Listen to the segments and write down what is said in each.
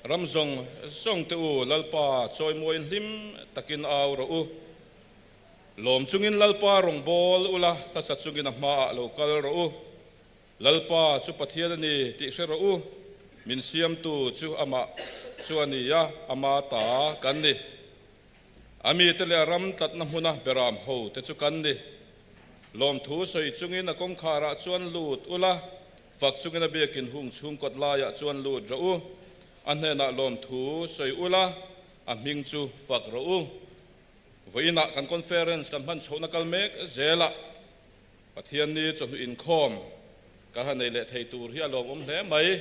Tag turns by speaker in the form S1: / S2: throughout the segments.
S1: Ram zawng zawng te u, Lalpa chawimawiin hlim takin au rawh u. Lawm chungin Lalpa rawngbâwl ula, hlasa chungin a hmaah lo kal rawh u. Lalpa chu Pathian a ni tih hre rawh u, min siamtu chu amah chu a ni a, ama ta kan ni. A mite leh a ram tlatna hmuna beram ho te chu kan ni. Lawmthu sawi chungin a kawngkharah chuan lut ula, fak chungin a biakin hung chhung kawt laiah chuan lut rawh u. A hnenah lawmthu sawi ula, a hming chu fak rawh u. Vawiinah kan conference kan hman chhohna kal mek zelah Pathian ni chawhnu inkhawm ka ha nei leh thei tur hi a lawmawm hle mai.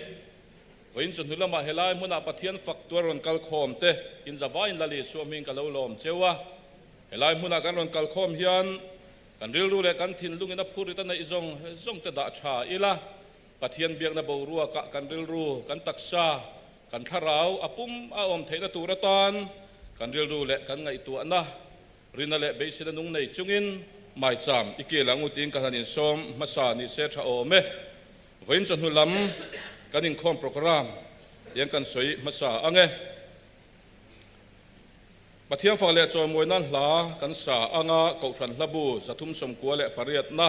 S1: Vawiin chawhnu lamah helai hmunah Pathian fak tuar rawn kal khawm te in zavaiin Lal Isua hming ka lo lawm cheu a. Helai hmunah kan rawn kal khawm hian kan rilru leh kan thinlungin a phurrit a neih zawng zawng te dah tha ila, Pathian biakna boruakah kan rilru, kan taksa, kan thlarau a pum a awm theihna tur atan kan rilru leh kan ngaihtuahna, rina leh beiseina nung nei chungin maicham i kil ang u tiin ka han insawm hmasa ni se tha awm e. Vawiin chawhnu lam kan inkhawm programme tiang kan sawi hmasa ang e. Pathian fak leh chawimawi nan hla kan sa anga Kohhran Hlabu 398 na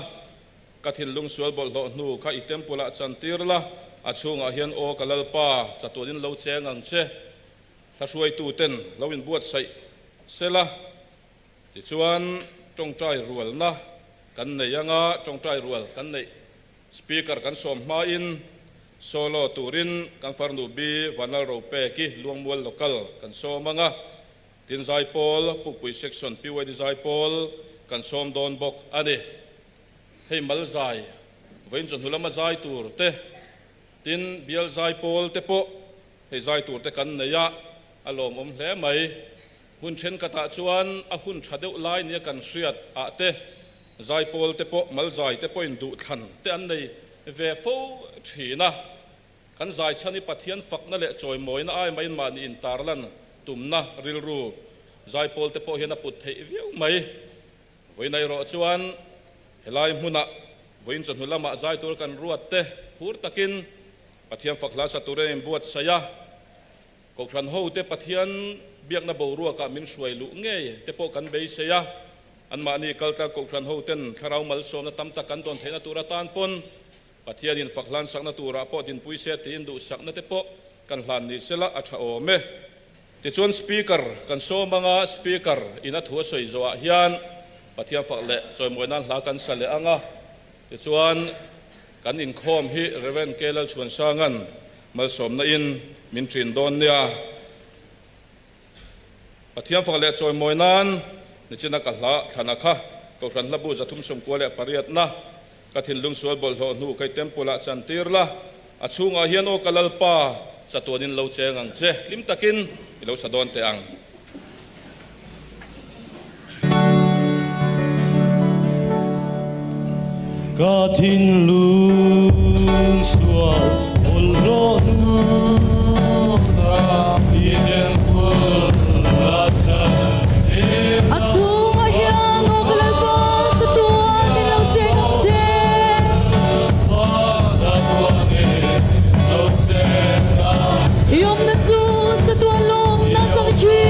S1: Ka thinlung sual bawlhhlawh hnu kha i temple ah chantir la, a chhungah hian aw ka Lalpa, chatuanin lo cheng ang che. Hla hruaituten lo inbuatsaih sela, tichuan tawngtai rualna kan nei anga tawngtai rual kan neih Speaker kan sawm hmain solo turin kan farnu bi Vanlal Ropeki Luangmual Local kan sawm anga, tin Zaipawl Pukpui Section PYD Zaipawl kan sawm dawn bawk a ni. Hei mal zai, vawiin chawhnu lama zai tur te, tin bial zai pawl te pawh hei zai tur te kan nei a, a lawmawm hle mai. Hmun thenkhatah chuan a hun tha deuh lai nia kan hriat ah te zai pawl te pawh mal zai te pawhin duhthlan te an nei ve fo thin a. Kan zai chhan hi Pathian fakna leh chawimawina ai maiin mahni intarlan tumna rilru zai pawl te pawh hian a put theih viau mai. Vawiin erawh chuan helai hmunah vawiin chawhnu lamah zai tur kan ruat te phur takin Pathian fak hla sa turin a inbuatsaih a, Kohhran hote Pathian biakna boruakah min hruai luh ngei te pawh kan beisei a, anmahni kaltlang Kohhran hoten thlarau malsawmna tam tak kan dawn theihna tur atan pawn Pathianin fak hlan sakna turah pawh dinpui se tiin duhsakna te pawh kan hlan ni sela a tha awm e. Tichuan Speaker kan sawm anga Speaker in a thu a sawi zawhah hian Pathian fak leh chawimawi nan hla kan sa leh anga, tichuan kan inkhawm hi Rev. K. Lalchhuansanga'n malsawmna in min ṭin dawn nia. Pathian fak leh chawimawi nan nichina ka hla thlana kha Kohhran Hlabu 398 na Ka thinlung sual bawlhhlawh hnu kei temple ah chantir la, a chhungah hian aw ka Lalpa, chatuanin lo cheng ang che, hlim takin i lo sa dawn teh ang.
S2: Ka thinlung sual bawlhhlawh hnu kha i temple ah chantir la.
S3: A chhungah hian aw ka Lalpa, chatuanin lo cheng ang che. I awmna chu chatuan lawmna chang thin.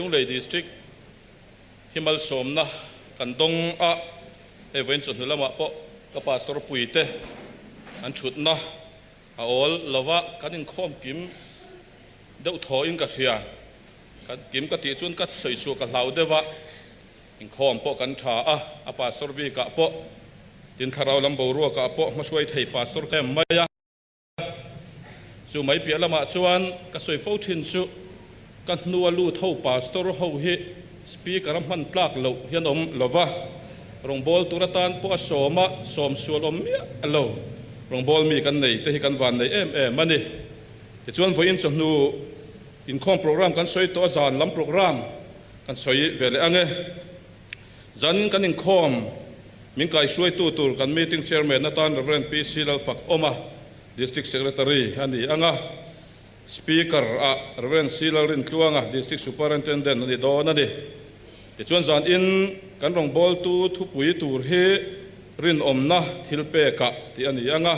S1: Lunglei District hi malsawmna kan dawng a, hei vawiin chawhnu lamah pawh ka pastor puite an thutna a awl lova kan inkhawm kim deuh thawhin ka hria. Kan kim ka tih chuan ka sawi suah ka hlau deuh a, inkhawm pawh kan tha a, a pastor bikah pawh tin thlarau lam boruakah pawh hmahruai thei pastor ka em mai a. Chu mai piah lamah chuan ka sawi fo thin chu ka hnua lut ho pastor ho hi speaker a hman tlak loh hian awm lo va, rawngbâwl tur atan pawh a sawm a, sawm sual awm miah lo. Rawngbâwl mi kan nei te hi kan van nei em em a ni. Tichuan vawiin chawhnu inkhawm program kan sawi tawh a, zan lam program kan sawi ve leh ang e. Zan kan inkhawm min kaihruaitu tur kan meeting chairman atan Rev. PC Lalfakawma, District Secretary a ni ang a, Speaker ah Rev. C Lalrintluanga, District Superintendent a ni dawn a ni. Tichuan zan in kan rawngbawltu thupui tur hi rinawmna thil pekah tih a ni ang a,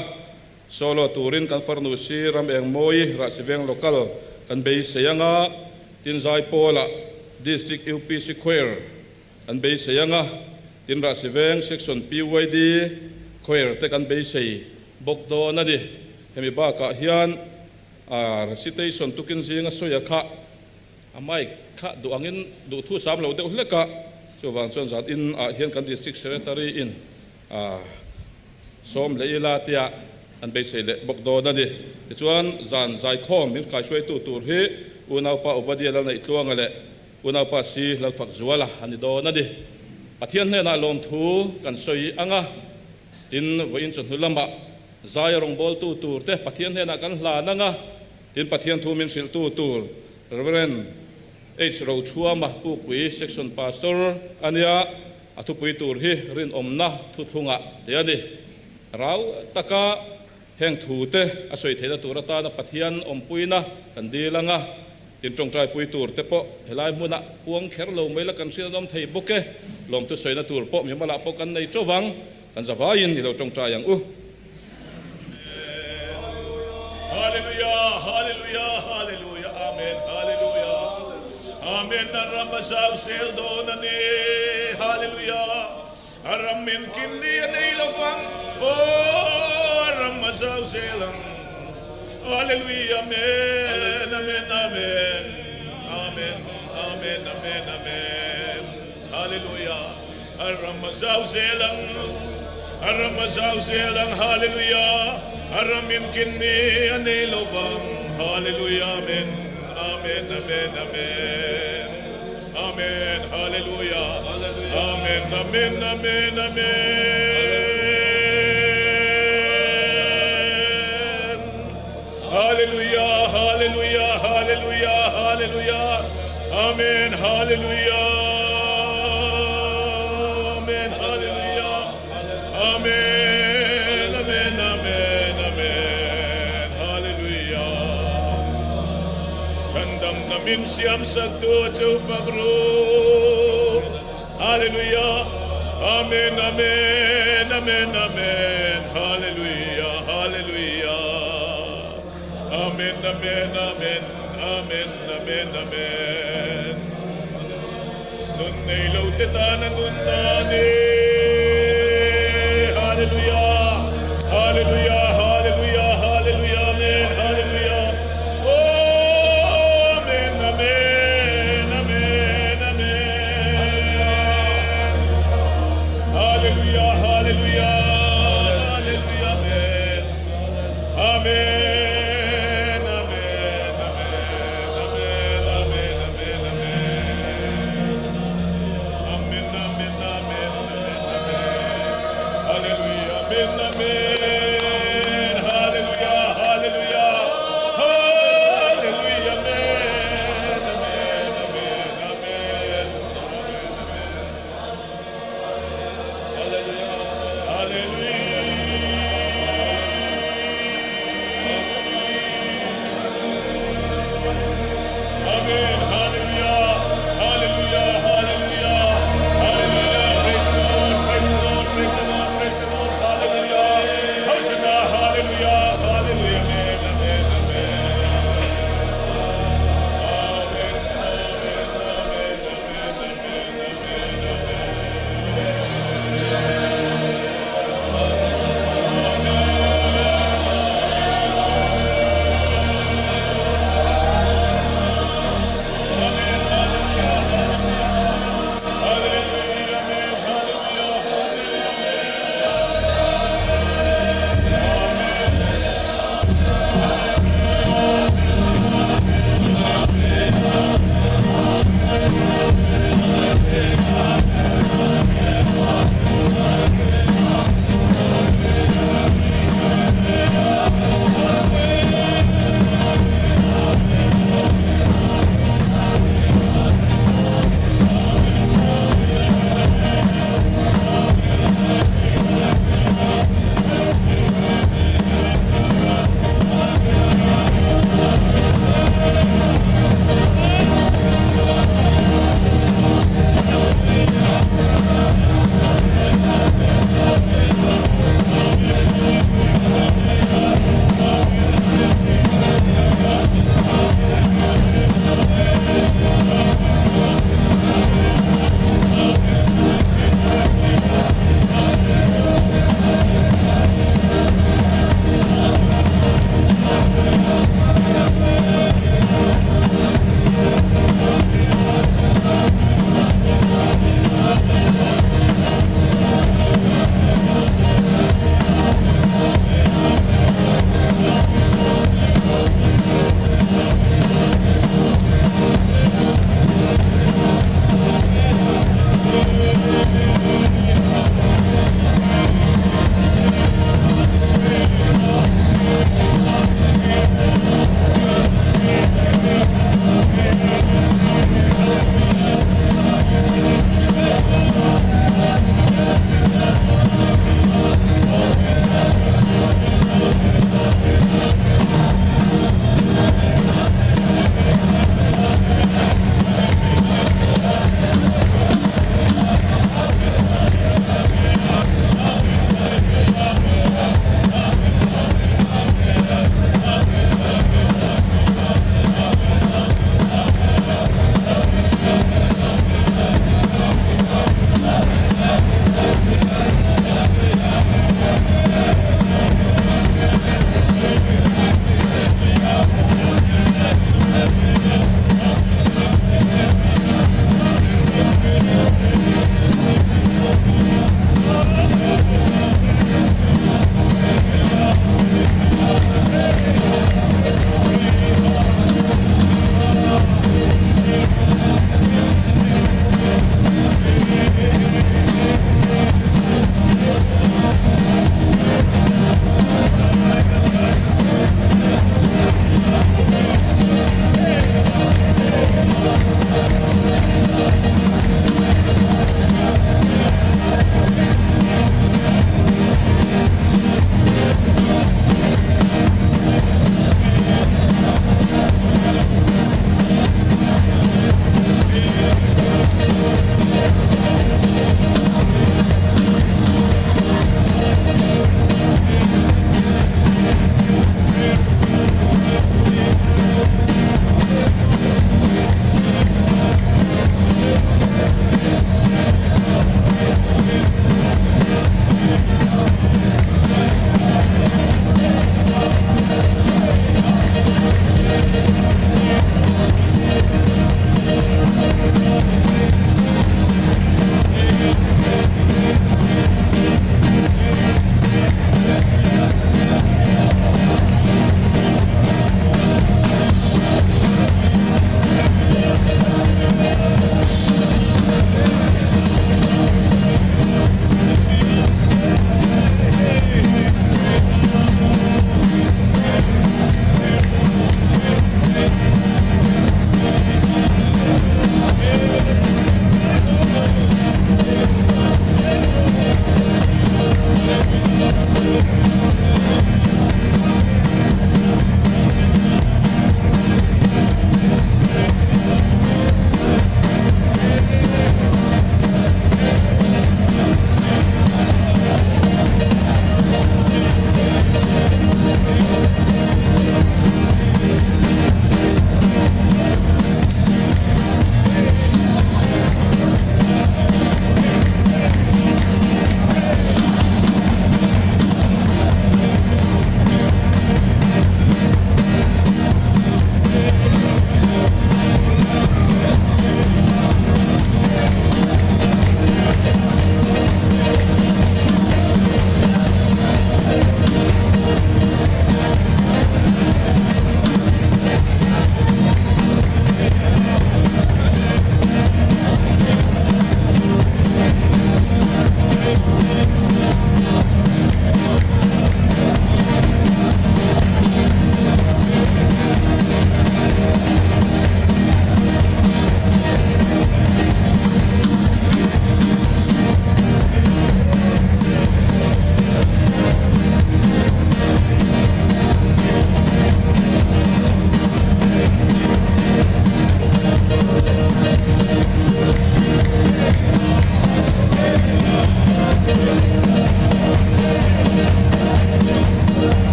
S1: solo turin kan farnu si Ram Engmawi Rahsiveng Local kan beisei ang a, tin Zaipawlah District UPC Choir kan beisei ang a, tin Rahsiveng Section PYD Choir te kan beisei bawk dawn a ni. Hemi bakah hian a recitation tukin zinga sawi a kha a mic kha duh angin duh thu sam lo deuh hlek a, chuvang chuan zan in ah hian kan District Secretary in a sawm leh ila tia an beisei leh bawk dawn a ni. Tichuan zan zaikhawm min kaihruaitu tur hi Unaupa Obadiah Lalneihtluanga leh Unaupa si Lalfakzuala a ni dawn a ni. Pathian hnenah lawmthu kan sawi ang a, tin vawiin chawhnu lamah zaia rawngbawltu tur te Pathian hnenah kan hlan ang a, tin Pathian thu min hrilhtu tur Rev. H. Rochhuama Pukpui Section Pastor a nia, a thupui tur hi rinawmna thuthlungah te a ni. Rau taka Heng thu te a sawi theihna tur atana Pathian awmpuina kan dil ang a, tin tawngtaipui tur te pawh helai hmuna puang kher lo mai la kan hriat an awm thei bawk e. Lawmtu sawina tur pawh mimalah pawh kan nei teuh vang, kan zavaiin i lo tawngtai ang u.
S4: Hallelujah, Hallelujah, Hallelujah, Amen, Hallelujah, Amen, A ram a zau zel dawn a ni, Hallelujah. A ram in kim ni a nei lo vang, aw a ram a zau zel ang. Hallelujah, Amen, Amen, Amen, Amen, Amen, Amen, Amen. Hallelujah, a ram a zau zel ang, a ram a zau zel ang, Hallelujah, a ram in kin ni a nei lo vang, Hallelujah, Amen, Amen, Amen, Amen. Amen Hallelujah Amen Amen Amen Amen Hallelujah Hallelujah Hallelujah Hallelujah Amen Hallelujah Amen Hallelujah Amen Amen Amen Amen Hallelujah Chhandam na min siam sak tu a chu fak ru Hallelujah Amen Amen Amen Amen Hallelujah Hallelujah Amen Amen Amen Amen Amen Amen Nun nei lo te tan a nun na ni Hallelujah Hallelujah Hallelujah Hallelujah Amen Hallelujah Oh Amen Amen Amen Amen Hallelujah Hallelujah Hallelujah Amen Amen Amen Amen Amen Amen Amen Amen Amen Amen Amen Amen.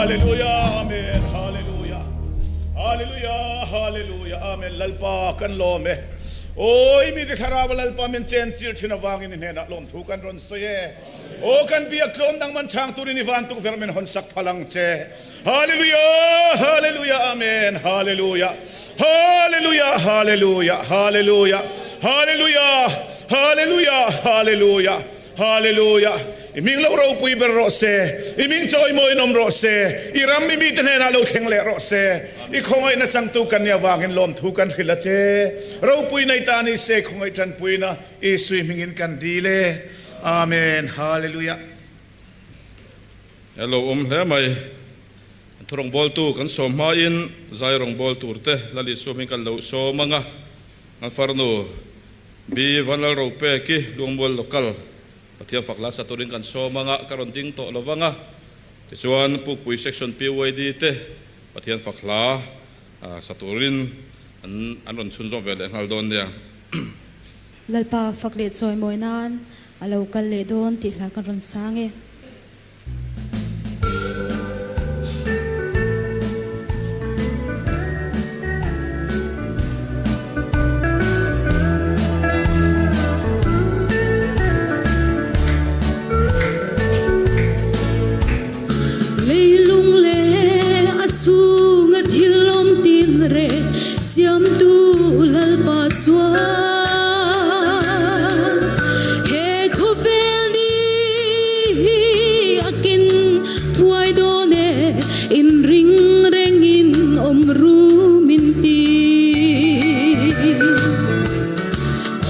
S4: Hallelujah Amen Hallelujah Hallelujah Hallelujah Amen Lalpa kan lawm e. Aw, i mite Thlarau a Lalpa min chen chilh thin avangin i hnenah lawmthu kan rawn sawi e. Aw, kan biak tlawm nang man chhang turin i van tukverh min hawn sak phal ang che. Hallelujah, Hallelujah, Amen, Hallelujah, Hallelujah, Hallelujah, Hallelujah, Hallelujah, Hallelujah, Hallelujah, Hallelujah. I hming lo ropui ber rawh se, i hming chawimawiin awm rawh se, i ram i mite hnenah lo thleng leh rawh se. I khawngaihna changtu kan nih avangin lawmthu kan hrilh a che. Ropui nei ta ni se, khawngaih tanpuina Isui hmingin kan dil e. Amen. Hallelujah.
S1: He lo awm hle mai. Thu rawngbawltu kan sawm hmain zai rawngbâwl turte Lal Isua hming kan lo sawm ang a. An farnu B. Vanlalropeki Luangmual Local Pathian fak la sa turin kan sawm ang a, ka rawn ding tawh lo vang a. Tichuan Pukpui Section PYD te Pathian fak hla sa turin an an rawn chhunzawm ve leh nghal dawn nia.
S3: Lalpa fak leh chawimawi nan a lo kal leh dawn tih hla kan rawn sang e.
S5: Leilung leh a chhunga thil awm tin reh siamtu Lalpa chuan he khawvel ni hi a ken thuai dawn e, inring rengin awm ru min ti.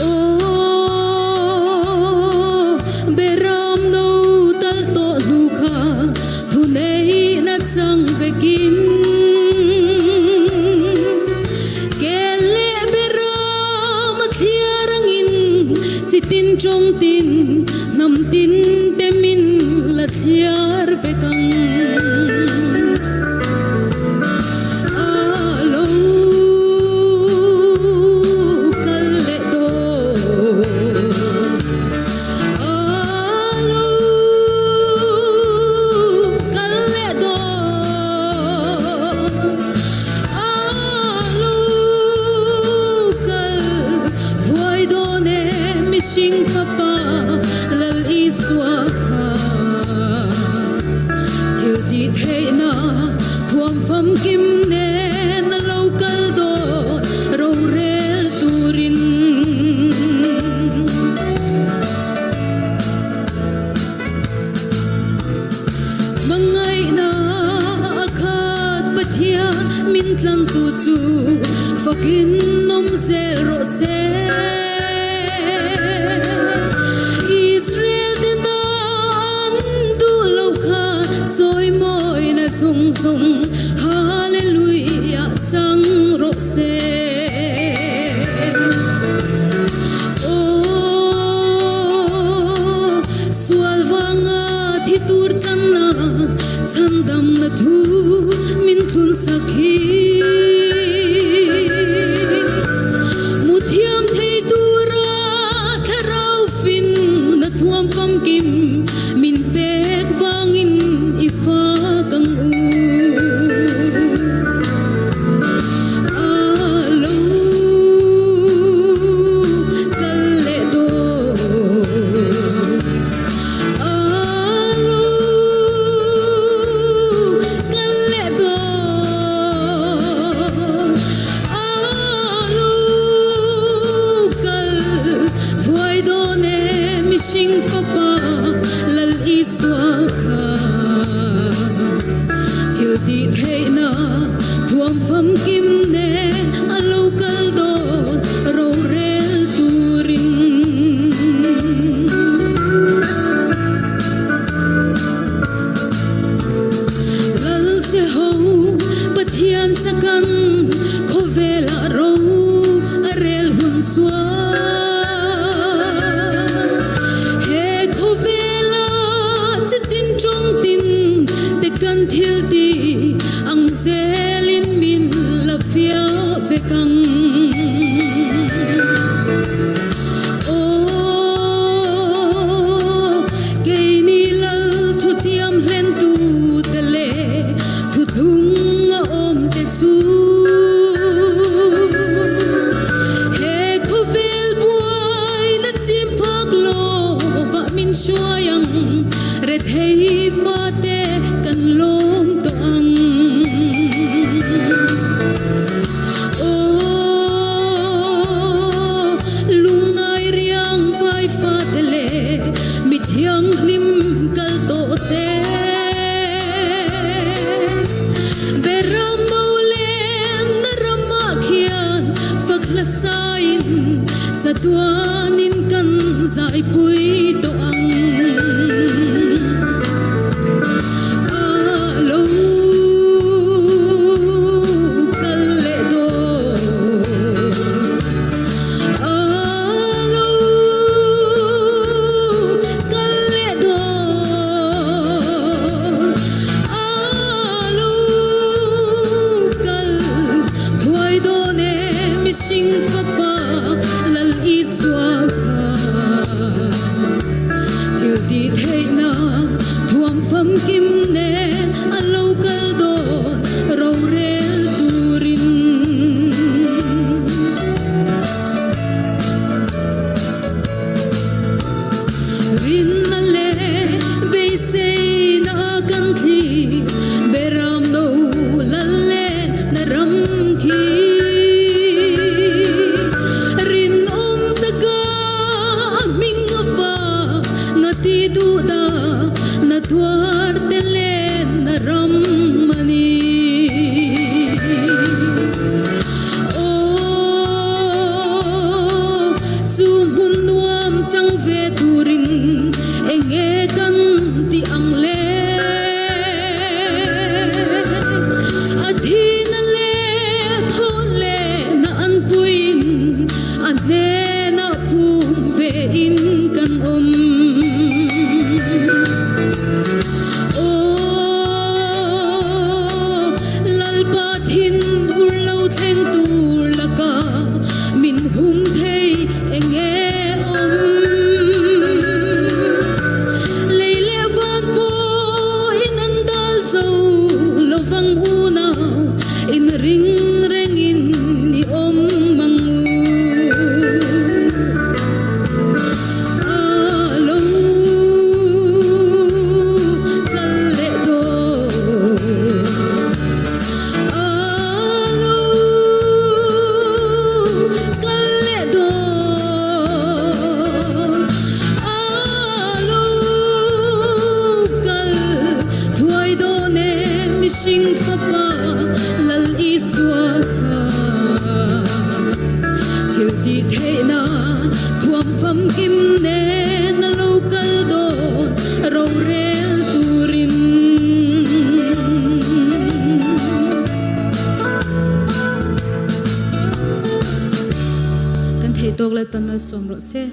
S5: Aw, Beram no tal tawh hnu kha thu neihna chang vekin Ke leh Beram a thliar angin chi tin tawng tin hnam tin te min la thliar vek ang. A lo kal leh dawn. A lo kal leh dawn. A lo kal thuai dawn e mihring fapa Lal Isua kha. Thil tih theihna thuam famkim nen a lo kal dawn rorel turin. Hmangaihna a khat Pathian min tlangtu chu fakin awm zel rawh se. Israel te na an duh lo kha chawimawina zawng zawng Hallelujah chang rawh se. Aw, sual vanga thi tur tlanna chhandamna thu min thlun sak hi. Mu thiam thei tura thlarau fin na thuam famkim min pek vangin i fak ang u. A lo kal leh dawn. A lo kal leh dawn. A lo kal thuai dawn e mihring fapa Lal Rethei fate kan lawm tawh ang. Aw, lungngai riang vai fate leh mi thianghlim kal tawh te. Beram no len na ramah khian fak hla sain chatuanin kan zaipui tawh ang. A lo kal leh dawn. A lo kal leh dawn. A lo kal thuai dawn e mihring fapa Lal Isua kha. Thil ti theihna thuam famkim nen a lo kal dawn rorel turin. Rinna leh beiseina kan thlir beram no lal leh na ram khi. Rinawm taka a hming avang nga ti duh da na tuar te leh na ram a ni. Aw, chu hmun nuam chang ve turin enge kan ti ang le? A thina leh thaw leh na an puiin a hnenah phum ve in kan awm. Aw, Lalpa thin ur lo thleng tur laka min hum thei enge awm? Lei leh van pawhin an dal zo lovang unau in ring rengin i awm ang u. A lo kal leh dawn. A lo kal leh dawn. A lo kal thuai dawn e mihring fapa Lal Isua kha. Thil ti theihna thuam famkim nen a lo kal dawn rorel turin. Kan theih tawk Lalpan malsawm rawh se.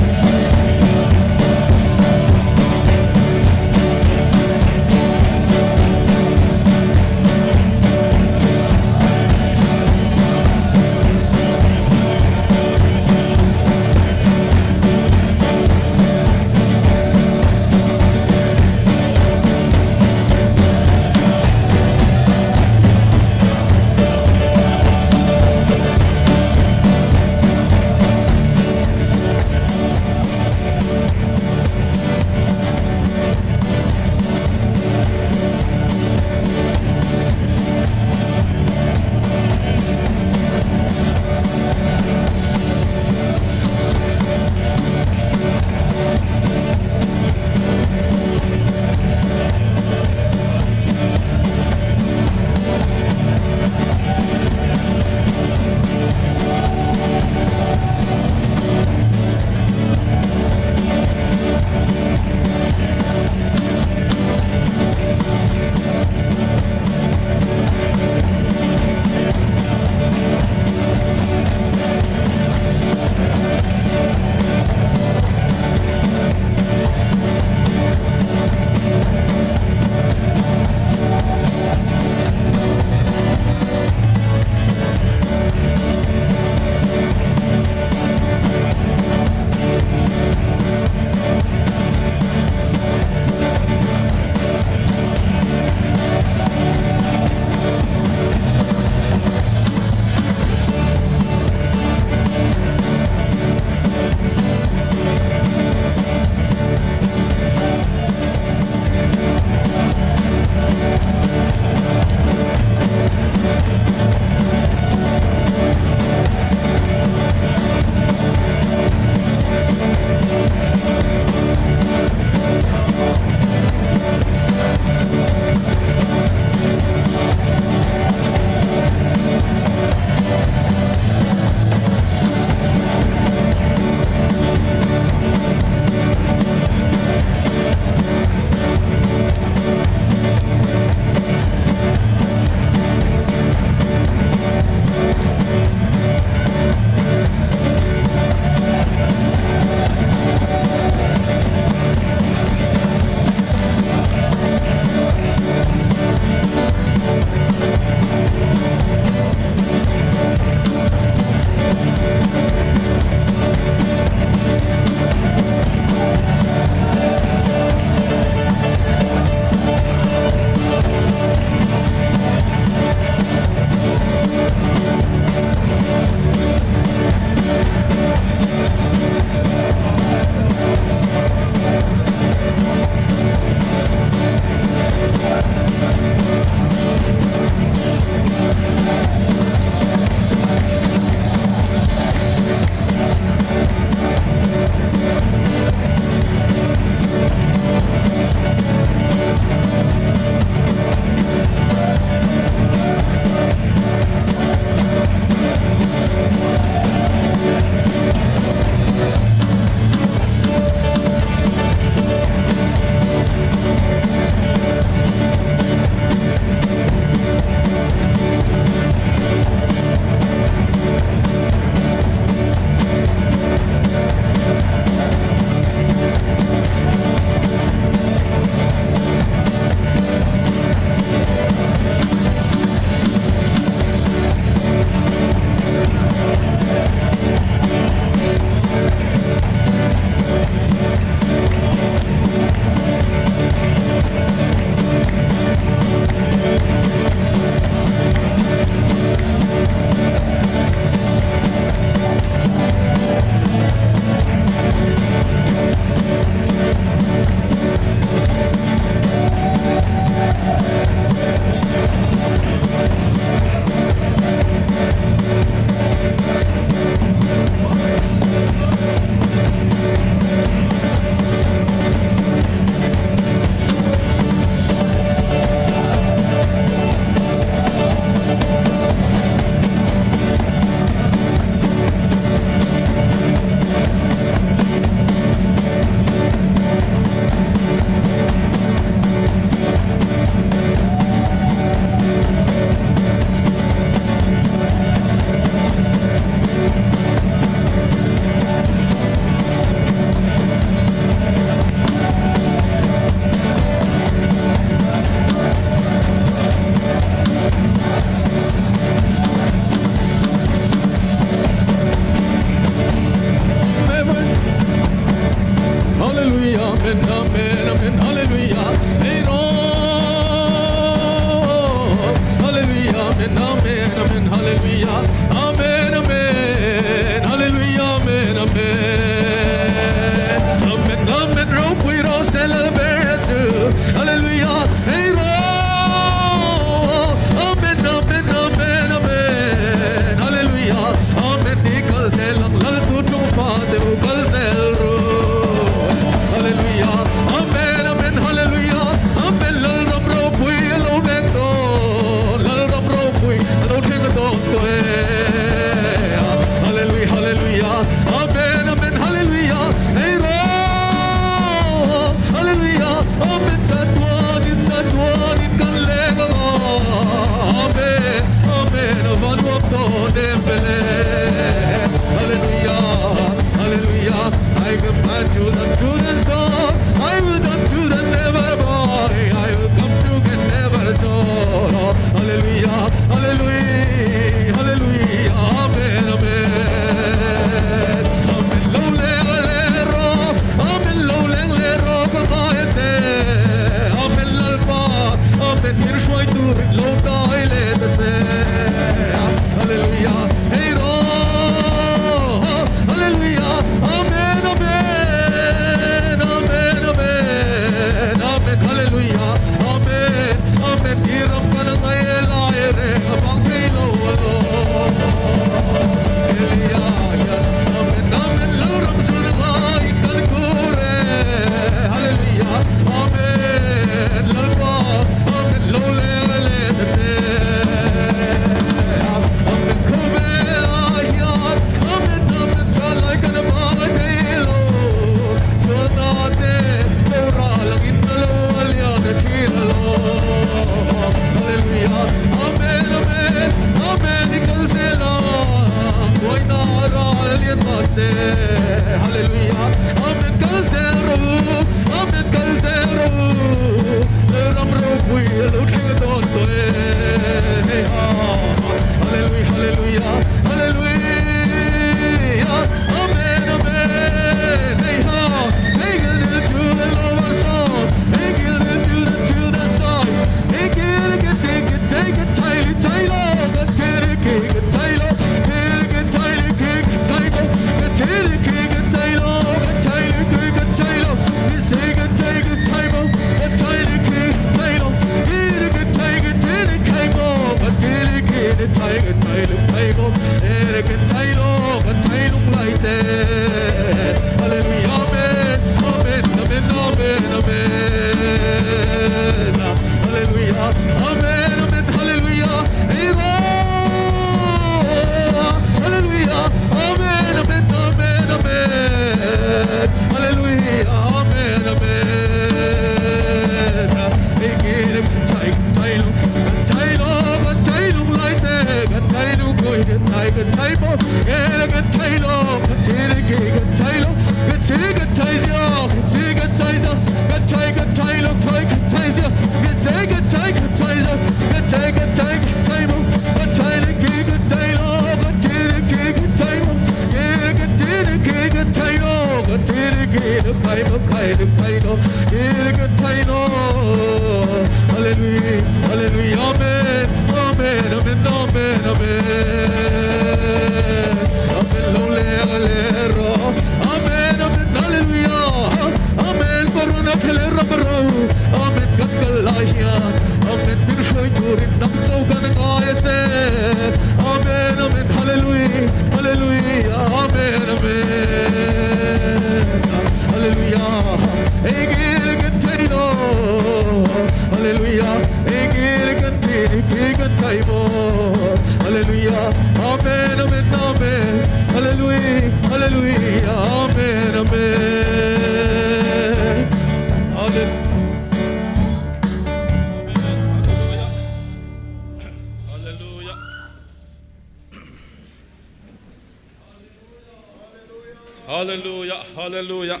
S1: Hallelujah Hallelujah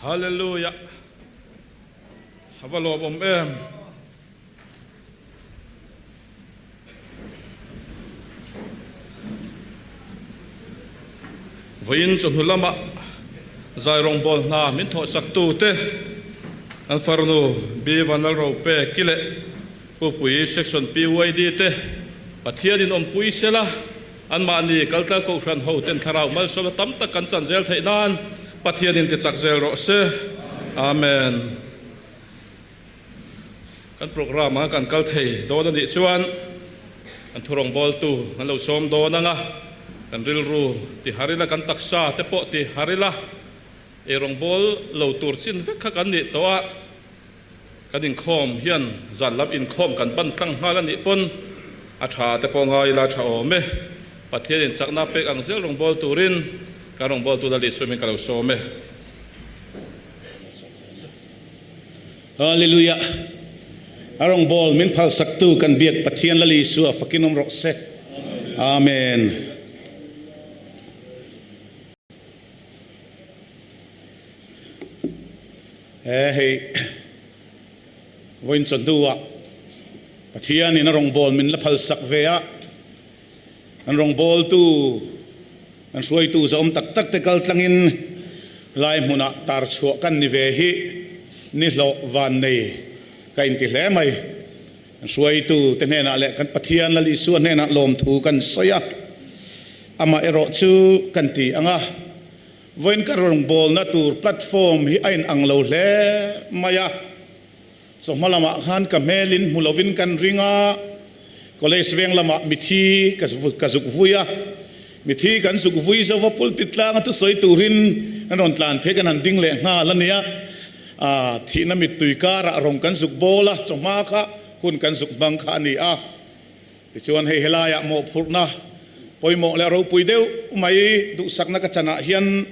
S1: Hallelujah A va lawmawm em. Vawiin chawhnu lama zai rawngbâwl hna min thawhsaktute an farnu B Vanlalrope ki leh Pupui Section PYD te Pathianin awmpui sela anmahni kaltlang kohhran ho ten thlarau malsawmna tam tak kan chan zel theih nan Pathianin tichak zel rawh se. Amen. Kan programme anga kan kal thei dawn a nih chuan kan thurawngbawltu kan lo sawm dawn anga kan rilru ti har ila, kan taksa te pawh ti har ila, eirawngbawl lo tur chin vek kha kan nih tawh a, kan inkhawm hian zan lam inkhawm kan ban tlang nghal a nih pawn a tha te pawh ngai ila tha awm e. Pathianin chakna pek ang zel rawngbâwl turin kan rawngbâwltu Lal Isua hming ka lo sawm e.
S6: Hallelujah! A rawngbâwl min phalsaktu kan biak Pathian Lal Isua fakin awm rawh se. Amen. He hei vawiin chawhnuah Pathianin a rawngbâwl min la phalsak ve a, An rawngbawltu, an hruaitu zawm tak tak te kal tlangin lai hmunah tar chhuah kan ni ve hi ni hlawh van nei ka inti hle mai. An hruaitu te hnenah leh kan Pathian Lal Isua hnenah lawmthu kan sawi a, amah erawh chu kan ti ang a, vawiin ka rawngbawlna tur platform hi a inang lo hle mai a. Chawhma lamah khan ka hmelin hmu lovin kan ring a, college veng lamah mithi ka zuk vui a, mithi kan zuk vui zo va pulpit tlanga thusawi turin kan rawn tlan phei kan han ding leh nghal a nia, thihna mittui karah rawng kan zuk bawl a, chawhma kha hun kan zuk hmang kha a ni a. Tichuan hei helaiah mawhphurhna pawimawh leh ropui deuh mai duhsakna ka chanah hian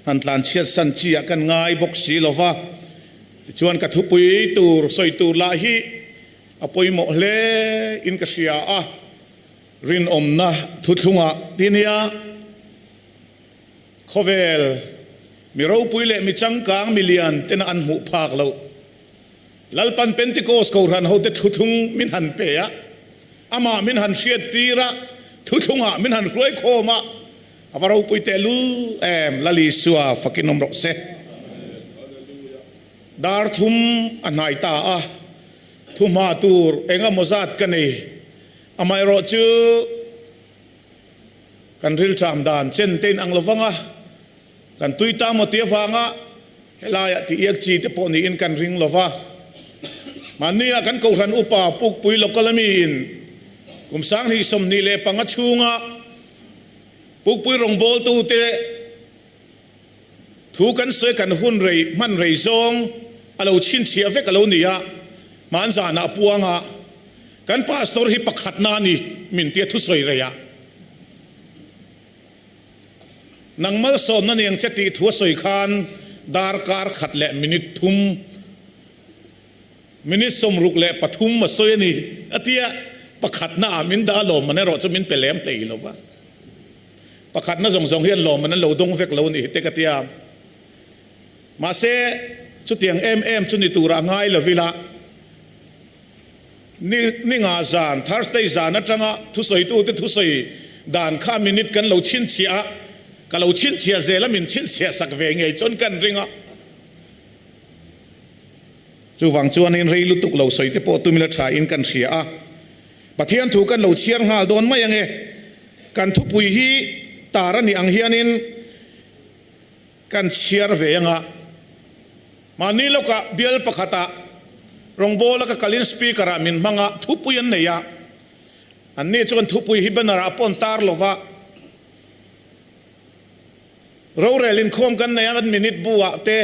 S6: han tlanchhiat san chi ah kan ngai bawk si lova, Tichuan ka thupui tur sawi tur lah hi a pawimawh hle in ka hria a, rinawmna thuthlungah ti nia khawvel mi ropui leh mi changkang mi lian tena an hmuh phak loh Lalpan Pentecost Kohhran hote thuthlung min han pe a, amah min han hriat tir a, thuthlungah min han hruai khawm a, A va ropui teh lul em, Lal Isua fakin awm rawh se. Dar thum a hnai ta a, thuhma tur eng emaw zat ka nei. Amaherawh chu kan rilṭam dan chen te in ang lo vang a, kan tui ta maw ti avanga helaiah ti iak chi te pawh niin kan ring lo va. Mahnia kan Kohhran upa Pukpui Local ami in. Kum 2025 chhunga Pukpui rawngbawltute thu kan sawi kan hun rei hman rei zawng a lo chhinchhiah vek a lo ni a, hmanzanah puanga kan pastor hi pakhatna a ni min tia thusawi rei a. Nang malsawmna niang che tih thu a sawi khan darkar khat leh minute thum, minute 63 a sawi a ni a ti a, pakhatna ah min dah a lawmman erawh chu min pe lem hlei lo va. Pakhatna zawng zawng hian lawmman an lo dawng vek lo a ni hi te ka ti a. Mahse, chutiang em em chu ni turah ngai lo ila. Ni ni nga zan, Thursday zan atanga thusawitute thusawi dan kha minute kan lo chhinchhiah a, ka lo chhinchhiah zel a, min chhinchhiah sak ve ngei chuan kan ring a. Chuvang chuanin rei lutuk lo sawi te pawh tumila tha in kan hria a, Pathian thu kan lo chhiar nghal dawn mai ange. Kan thupui hi tar a nih ang hianin kan chhiar ve anga. Mahni lawkah bial pakhatah rawngbawla ka kalin speaker ah min hmang a, thupui an nei a. Anni chuan thupui hi banner ah pawh an tar lova. Rorel inkhawm kan nei a, minute bu ah te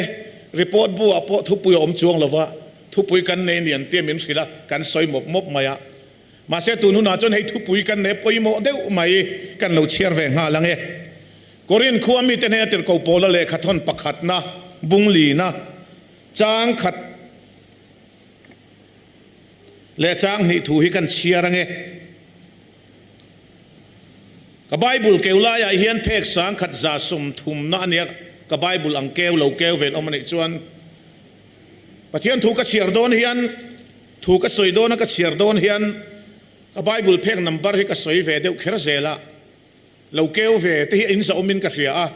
S6: report bu ah pawh thupui a awm chuang lova, thupui kan nei ni an tia min hrilh a, kan sawi mawp mawp mai a. Mahse tun hunah chuan hei thupui kan nei pawimawh deuh mai kan lo chhiar ve nghal ang e. Korin khua mite hnena tirhkoh Paula lehkha thawn pakhatna, bung lina, chang khat leh chang hnih thu hi kan chhiar ang e. Ka Bible keu laiah hian phek sang khat za sum thumna a nia, ka Bible ang keu lo keu ven awm a nih chuan Pathian thu ka chhiar dawn hian, thu ka sawi dawna ka chhiar dawn hian ka Bible phek number hi ka sawi ve deuh kher zel a. Lo keu ve te hi a inzawmin ka hria a,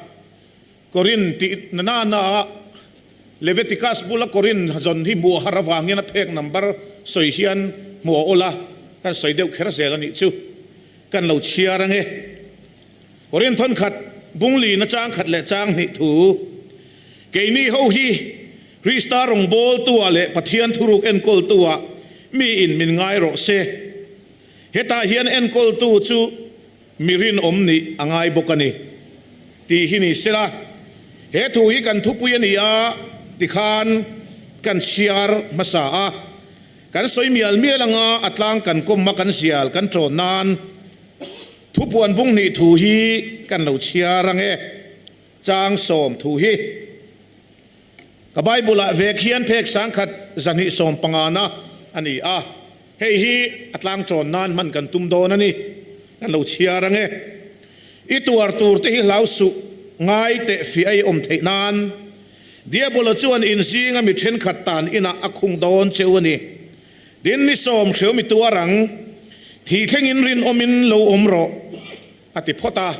S6: Korin tih na na na a Leviticus bula Korin zawn hi hmuh a har avangin a phek number sawi hian hmuh a awl a, kan sawi deuh kher zel a nih chu. Kan lo chhiar ange. Korin thawnkhat bung lina chang khat leh chang hnih thu keini ho hi Krista rawngbawltu ah leh Pathian thuruk enkawltu ah mi in min ngai rawh se. Hetah hian enkawltu chu mi rinawm nih a ngai bawk a ni tih hi ni sela, he thu hi kan thupui a ni a tikhan kan chhiar hmasa a, kan sawi mial mial anga a tlang kan kawm a kan zial kan ṭawn nan thupuan bung hnih thu hi kan lo chhiar ang e, chang sawm thu hi. Ka Bible-ah vek hian phek sangkhat 215 na a ni a. Hei hi a tlangṭawn nan hman kan tum dawn a ni. Kan lo chhiar ang e. I tuar tur te hi hlau suh, ngai teh fiah i awm theih nan. Diabola chuan in zinga mi ṭhenkhat tan inah a khung dawn cheu a ni. Tin, ni sawm hreu mi tuar ang. Thih thlengin rinawmin lo awm rawh, a ti phawt a.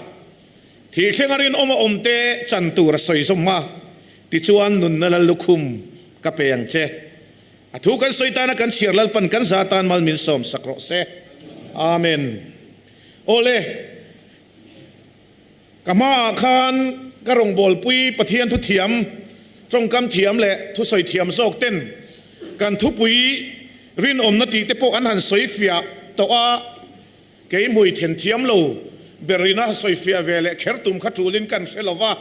S6: Thih thlenga rinawm a awm te chan tur a sawi zawm a, tichuan nunna lal lukhum ka pe ang che. A thu kan sawi tana kan chhiar Lalpan kan za tan mal min sawm sak rawh se. Amen. Awle, ka hmaah khan ka rawngbawlpui Pathian thu thiam, tawngkam thiam leh thusawi thiam zawk ten kan thupui rinawmna tih te pawh an han sawi fiah tawh a, Kei hmui then thiam lo berina sawifiah ve leh kher tum kha tulin kan hre lo va,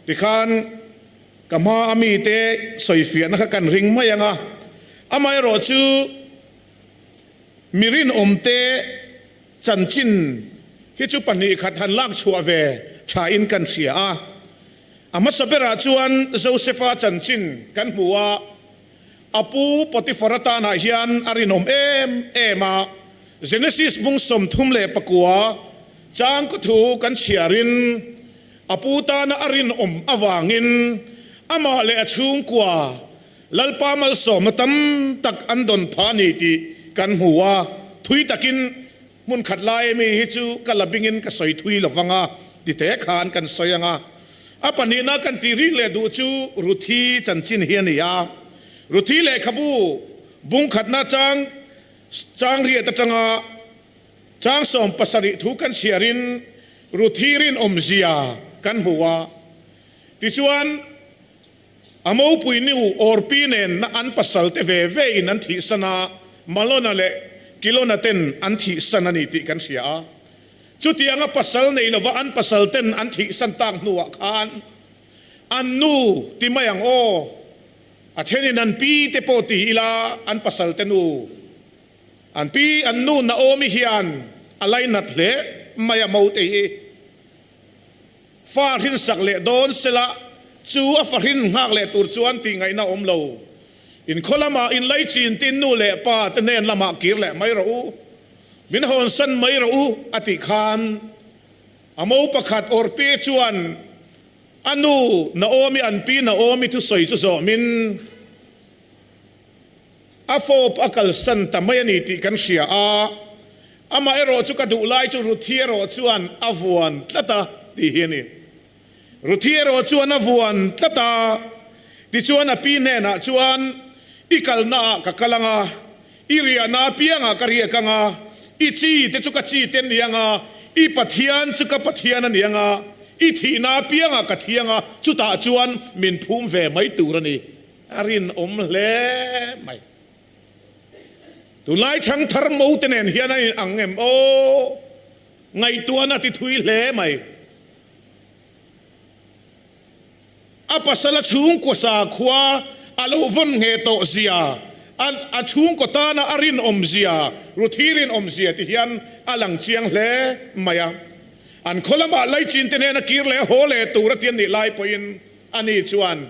S6: tikhan ka hma a mite sawifiahna kha kan ring mai ang a, amaherawh chu mi rinawmte chanchin hi chu pahnih khat han lak chhuah ve thain kan hria a. A hmasa berah chuan Josefa chanchin kan hmu a. A pu Potifar atanah hian a rinawm em em a, Genesis bung 39 chang ka thu kan chhiarin a pu tana a rinawm avangin amah leh a chhungkua Lalpa malsawmna tam tak an dawn phah a ni tih kan hmu a, thui takin hmun khat lai ami hi chu ka la bingin ka sawi thui lo vang a ti te khan kan sawi ang a. A pahnihna kan tih ring leh duh chu Ruthi chanchin hi a ni a. Ruthi lehkhabu bung khatna chang chang riat atanga chang 17 thu kan chhiarin Ruthi rinawmzia kan hmu a. Tichuan, a mopui nu Orpi nen na an pasal te ve ve in an thihsan a, Malona leh. Kilona ten an thihsan a ni tih kan hria a. Chutianga pasal nei lova an pasal ten an thihsan tak hnuah khan an nu ti mai ang aw, a thenin an pi te pawh ti ila an pasal te nu, an pi an nu Naomi hian a lainat hle mai a mo te hi. Fa hrinsak leh dawn sela chu a fa hrin nghak leh tur chuan tih ngaihna awm lo. In khaw lamah in laichin tin nu leh pa te hnen lamah kir leh mai rawh u, min hawnsan mai rawh u a tih khan a mo pakhat Orpe chuan a nu Naomi an pi Naomi thusawi chu zawmin A fawp a kalsan ta mai a ni tih kan hria a, amah erawh chu ka duh lai chu Ruthi erawh chuan a vuan tlat a tih hi a ni. Ruthi erawh chuan a vuan tlat a, tichuan a pi hnenah chuan, I kalnaah ka kal ang a, i riahna apiangah ka riak ang a, i chi te chu ka chi te a ni ang a, i Pathian chu ka Pathian a ni ang a, i thihna apiangah ka thi ang a, chutah chuan min phum ve mai tur a ni. A rinawm hle mai. Tunlai chhangthar mo te nen hian a in ang em aw? Ngaihtuahna ti thui hle mai. A pasal a chhungkua sakhua a lo vawn ngheh tawh zia, a chhungkaw tana a rinawm zia, Ruthi rinawm zia ti hian a lang chiang hle mai a. An khaw lamah laichin te hnena kir leh haw leh tur a ti an nih lai pawhin ani chuan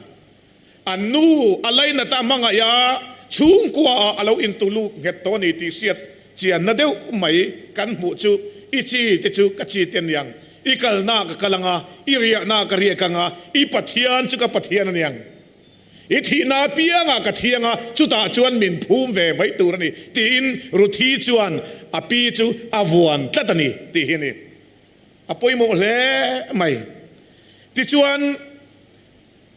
S6: An nu a lainat a hmangaih a, chhungkua ah a lo intuluk nghet tawh a ni tih hriat chianna deuh mai kan hmuh chu i chi te chu ka chi te aniang, i kalna ka kal anga, i riahna ka riak anga, i Pathian chu ka Pathian aniang, i thihna apiangah ka thi anga, chutah chuan min phum ve mai tur a ni tiin Ruthi chuan a pi chu a vuan tlat a ni tih hi a ni. A pawimawh hle mai. Tichuan.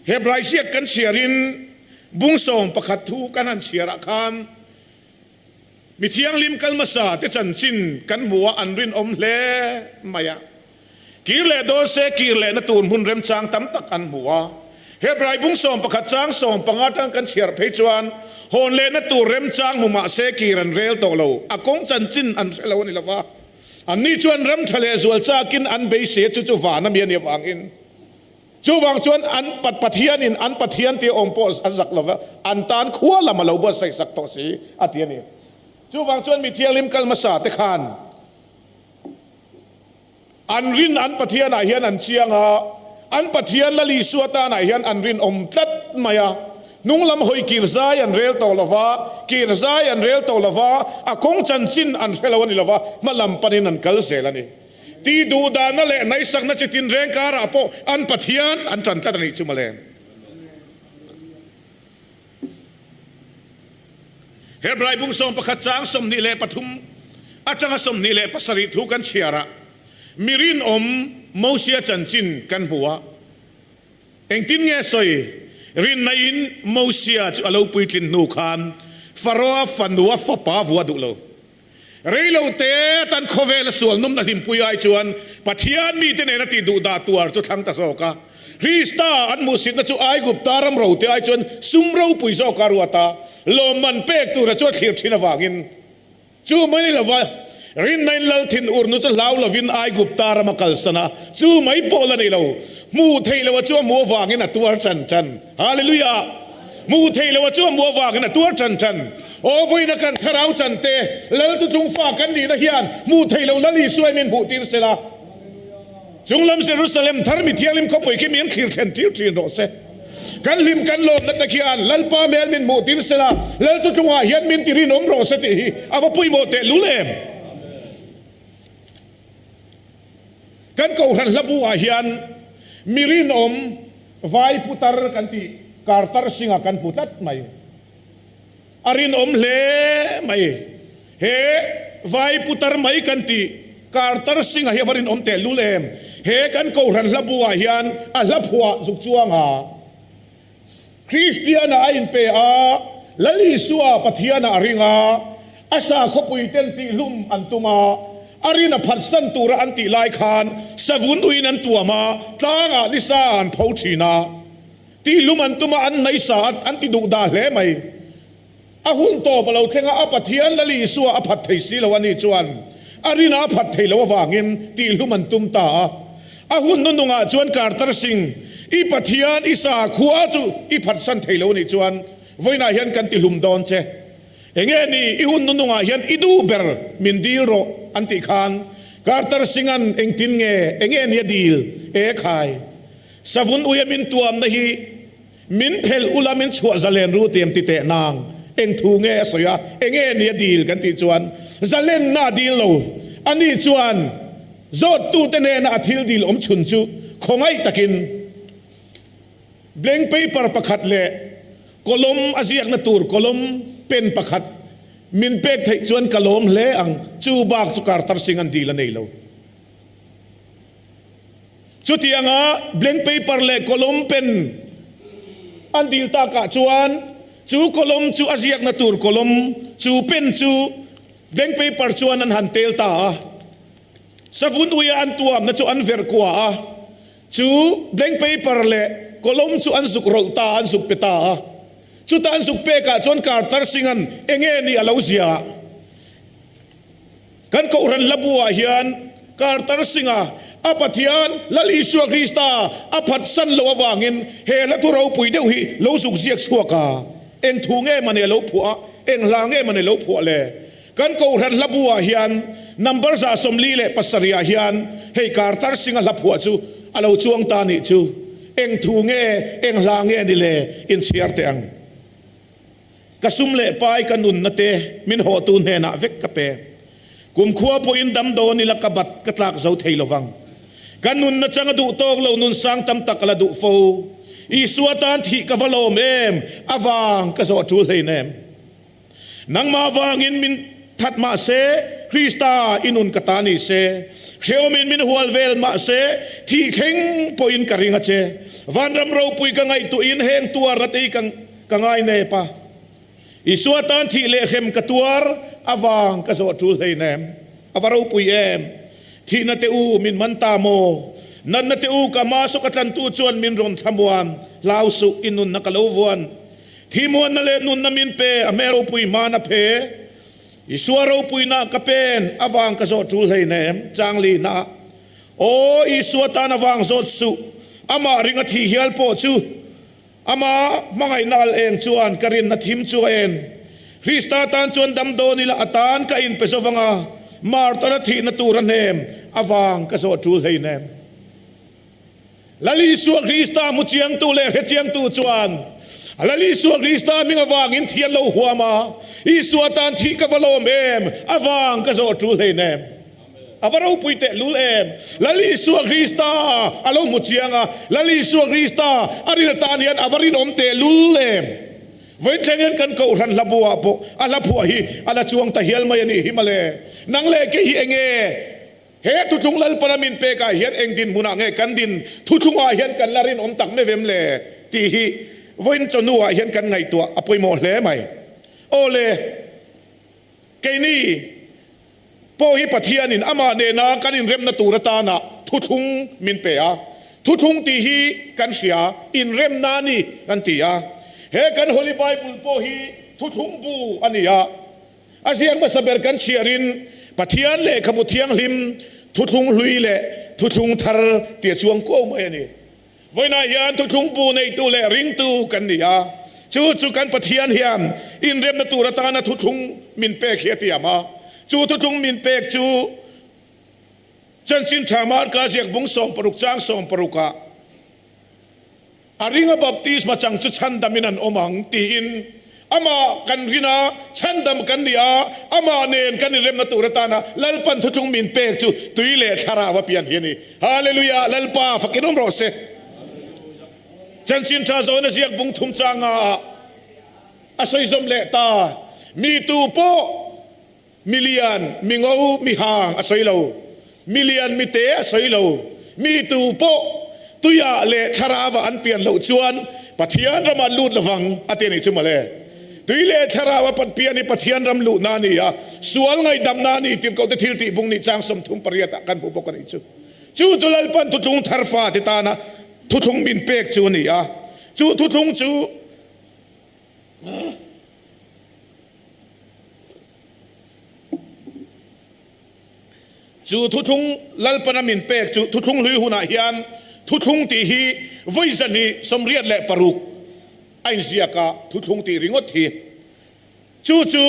S6: Hebrai ziak kan chhiarin bungsawm pakhat thu kan han chhiarah khan mi thianghlim kal hmasa te chanchin kan hmu a, an rinawm hle mai a. Kir leh dawn se kir lehna tur hmun remchang tam tak an hmu a. Hebrai bungsawm pakhat chang 15 atang kan chhiar phei chuan hawn lehna tur remchang hmu mah se kir an rel tawh lo, a kawng chanchin an hre lo a ni lo va. Anni chuan ram tha leh zual chakin an beisei a, chu chu van ami a nih avangin. Chuvang chuan an Pathianin an Pathian tia awm pawh an zak lova, an tan khua lam a lo buatsaih sak tawh si a ti a ni. Chuvang chuan mi thianghlim kal hmasa te khan an rin an Pathianah hian an chiang a, an Pathian Lal Isua tanah hian an rinawm tlat mai a. Hnung lam hawi kir zai an rel tawh lova, kir zai an rel tawh lova, a kawng chanchin an hre lo a ni lova, hma lam panin an kal zel a ni. Tih duhdahna leh hnaihsakna chi tinreng karah pawh an Pathian an tan tlat a nih chu mawle. Hebrai bung 11 chang 23 atanga 27 thu kan chhiar a, mi rinawm Mosia chanchin kan hmu a. Engtin nge sawi? Rinna-in Mosia chu a lo puitlin hnu khan Faroa fanua fapa vua duh lo. Rei lo te atan khawvela sual nawmna hlimpui ai chuan Pathian mite nena tih duh dah tuar chu thlang ta zawk a. Krista an hmuhsitna chu Aigupta ram rote ai chuan sum ropui zawk a ruat a, lawmman pek tura chu a thlir thin avangin chu mai ni lova rinna in lal thin urnu chu hlau lovin Aigupta ram a kalsan a, chu mai pawh la nei lo, hmuh theih loh a chu a hmuh avangin a tuar tan tan. Hallelujah! Hmuh theih loh a chu a hmuh avangin a tuar tan tan. Aw vawiina kan thlarau chan te, Lal tutlung fa kan nihna hian hmuh theih loh Lal Isua min hmuh tir se la. Chunglam Jerusalem thar mi thianghlim khawpui khi min thlir thlen tir thin rawh se. Kan hlim kan lawmna te khian Lalpa hmel min hmuh tir se la, Lal tutlungah hian min ti rinawm rawh se tih hi a va pawimawh tehlul em? Kan Kohhran hlabu ah hian mi rinawm vai putar kan tih Kartar Singh-a kan hmu tlat mai. A rinawm hle mai. He vai putar mai kan tih Kartar Singh-a hi a va rinawm teh lul em? He kan Kohhran hlabu ah hian a hla phuah zuk chuang a. Kristian-ah a inpe a, Lal Isua Pathianah a ring a, a sakhawpui ten tihhlum an tum a, a rin a phatsan tura an tih lai khan savun uiin an tuam a, tlangah nisa an pho thin a, tihhlum an tum a, an hnaisa a, an ti duh dah hle mai. A hun tawp a lo thleng a, a Pathian Lal Isua a phat thei si lo a nih chuan a rina a phat thei lo avangin tihhlum an tum ta a. A hun nunungah chuan Kartar Singh, I Pathian i sakhua chu i phatsan thei lo a nih chuan vawiinah hian kan tihlum dawn che. Enge ni i hun nunungah hian i duh ber min dil rawh an tih khan Kartar Singh-a'n engtin nge enge ni a dil e khai? Savun uia min tuamna hi Min phelh ula min chhuah zalen ru tiam ti teh nang eng thu nge a sawi a, enge ni a dil kan tih chuan zalenna a dil lo. Ani chuan zawttute nena a thil dil awm chhun chu khawngaih takin blank paper pakhat leh kawlawm a ziakna tur kawlawm pen pakhat min pek theih chuan ka lawm hle ang, chu bak chu Kartar Singh an dil a nei lo. Chutianga blank paper leh kawlawm pen an dil takah chuan chu kawlawm chu a ziakna tur kawlawm, chu pen chu blank paper chuan an han tel ta a. Savun uia an tuamna chu an verh kua a, chu blank paper leh kawlawm chu an zuk rawlh ta a, an zuk pe ta a. Chuta an zuk pekah chuan Kartar Singh-a'n enge ni a lo ziah? Kan Kohhran hlabu-ah hian Kartar Singh-a a Pathian Lal Isua Krista a phatsan loh avangin he hla thu ropui deuh hi lo zuk ziak chhuak a. Eng thu nge mane lo phuah a, eng hla nge mane lo phuah le? Kan Kohhran hlabu-ah hian number 47 ah hian hei Kartar Singh-a hla phuah chu a lo chuang ta nih chu. Eng thu nge, eng hla nge ni le? Inchhiar teh ang. Ka sum leh pai ka nunna te min hawhtu hnenah vek ka pe. Kumkhua pawhin dam dawn ila ka bat ka tlak zo thei lovang. Ka nunna chang a duh tawk lo nun sang tam tak a la duh fo. Isua tan thih ka va lawm em, a vang ka zawh tul hlein em. Nangmah vangin min that mah se, Krista i nun ka ta ni se. Hrehawmin min hual vel mah se, thih thleng pawhin ka ring a che. Vanram ropui ka ngaihtuahin heng tuarna te hi ka Ka ngai nep a, Isua tan thih leh hrem ka tuar avang ka zawh tul hleinem. A va ropui em! Thihna te u min man ta maw? Natna te u ka hma saw ka tlantu chuan min rawn thlamuan, hlau suh i nunna ka lo vuan. Thimuanna leh nunna min pe, a hmel ropui hman a phe. Isua ropuina ka pen avang ka zawh tul hleinem. Changlina ah. Aw Isua tan avang zawt suh, amah ringa thih hial pawh chu. Ama hmangaihna al eng chuan ka rinna thim chu a en. Krista tan chuan dam dawn ila a tan ka inpe zo vang a, Martar a thihna tur a hnem avang ka zawh tul hlein em. Lal Isua Krista hmu chiangtu leh hre chiangtu chuan Lal Isua Krista hming avangin thi an lo huam a, Isua tan thih ka va lawm em avang ka zawh tul hlein em. A va ropui teh lul em! Lal Isua Krista a lo hmu chiang a, Lal Isua Krista a rin atan hian a va rinawm teh lul em! Vawiin thleng hian kan Kohhran hla buah pawh a hla phuah hi a la chuang ta hial mai a nih hi mawle. Nang leh kei hi enge he thuthlung Lalpana min pekah hian eng dinhmunah nge kan din thuthlungah hian kan la rinawm tak mevem le tih hi vawiin chawhnuah hian kan ngaihtuah a pawimawh hle mai. Aw le, keini. Pawh hi Pathianin amah nena kan inremna tur atana thuthlung min pe a. Thuthlung tih hi kan hria, inremna a ni kan ti a. He kan Holy Bible pawh hi thuthlung bu a ni a. A ziak hmasa ber kan chhiarin Pathian lehkhabu thianghlim thuthlung hlui leh thuthlung thar tia chuang kuau mai a ni. Vawiinah hian thuthlung bu neitu leh ringtu kan ni a, chu chu kan Pathian hian inremna tur atana thuthlung min pek hi a tiam a. Chu thuthlung min pek chu Chanchin Tha Marka ziak bung 60 chang 60 ah a ringa baptisma chang chu chhandamin an awm ang tiin Amah kan rin a, chhandam kan ni a, Amah nen kan inremna tur atana Lalpan thuthlung min pek chu tui leh thlarau a pian hi a ni. Hallelujah! Lalpa fakin awm rawh se. Chanchin tha zawna ziak bung thum changa ah a sawi zawm leh ta. Mi tu pawh mi lian, mi ngo, mi hang a sawi lo. Mi lian, mi te a sawi lo. Mi tu pawh tuiah leh thlarauah an pian loh chuan Pathian ramah an lut lovang a ti a nih chu mawle. Tui leh thlarau a pian hi Pathian ram luhna a ni a, sual ngaihdamna a ni tirhkohte thil tih bung nih chang 38 ah kan hmu bawk a nih chu. Chu chu Lalpan thuthlung thar fate tana thuthlung min pek chu a ni a, chu thuthlung chu. Chu thuthlung Lalpana min pek chu thuthlung hlui hunah hian thuthlung tih hi vawi 286 a inziak a, thuthlung tih ringawt hi chu chu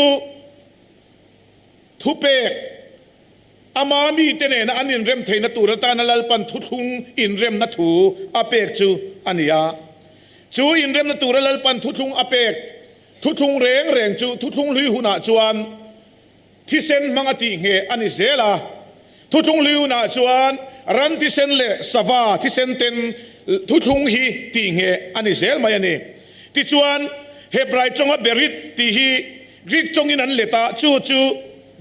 S6: thupek ama mite nena an inrem theihna tur atana Lalpan thuthlung inremna thu a pek chu a ni a. Chu inremna tura Lalpan thuthlung a pek thuthlung reng reng chu thuthlung hlui hunah chuan Thisen hmanga tih ngheh a ni zel a. Thuthlung Liunah chuan ran thisen leh sava thisen ten thuthlung hi tih ngheh a ni zel mai a ni. Tichuan, Hebrai tawnga berit tih hi Greek tawngin an let a, chu chu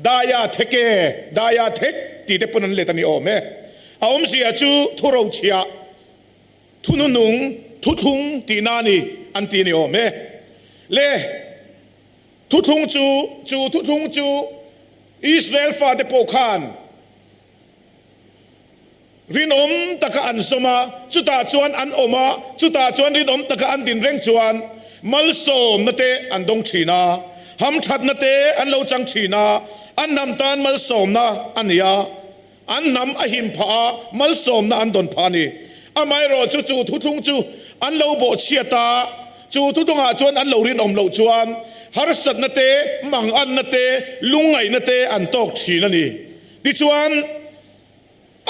S6: dia theke, dia thek tih te pawn an let a ni awm e. A awmzia chu thurochhiah, thununung, thuthlung tihna a ni an ti a ni awm e. Le. Thuthlung chu, chu thuthlung chu Israel fate pawh khan rinawm taka an zawm a, chutah chuan an awm a, chutah chuan rinawm taka an din reng chuan malsawmna te an dawng thin a, hamthatna te an lo chang thin a, an hnam tan malsawmna a ni a, an hnam a him phah a, malsawmna an dawn phah a ni. Amaherawhchu chu thuthlung chu an lo bawhchhiat a, chu thuthlungah chuan an lo rinawm loh chuan harsatna te, manganna te, lungngaihna te an tawk thin a ni. Tichuan,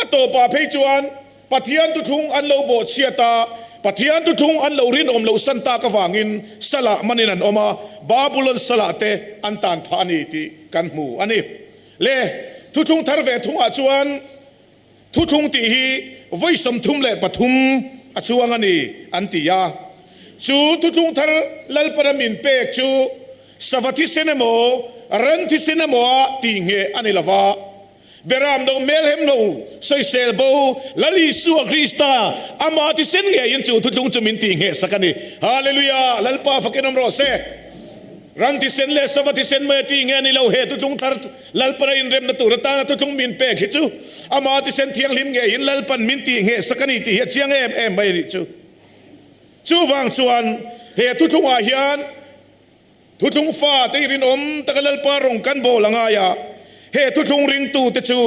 S6: a tawpah phei chuan Pathian thuthlung an lo bawhchhiat a, Pathian thuthlung an lo rinawm loh san tak avangin salah manin an awm a, Babulon salah te an tan phah a ni tih kan hmu a ni. Le, thuthlung thar ve thungah chuan thuthlung tih hi vawi 33 a chuang a ni an ti a. Chu thuthlung thar Lalpana min pek chu sava thisen emaw, ran thisen emaw a tih ngheh a ni lo va. Beram do hmelhem lo sawisel bo Lal Isua Krista ama thisen ngeiin chu thuthlung chu min tih ngheh sak a ni. Hallelujah! Lalpa fakin awm rawh se. Ran thisen leh sava thisen mai a tih nge a ni lo, he thuthlung thar Lalpana inremna tur atana thuthlung min pek hi chu ama thisen thianghlim ngeiin Lalpan min tih ngheh sak a ni tih hi a chiang em em mai a nih chu. Chuvang chuan he thuthlungah hian thuthlung fate i rinawm taka Lalpa rawng kan bawl a ngai a, he thuthlung ringtute chu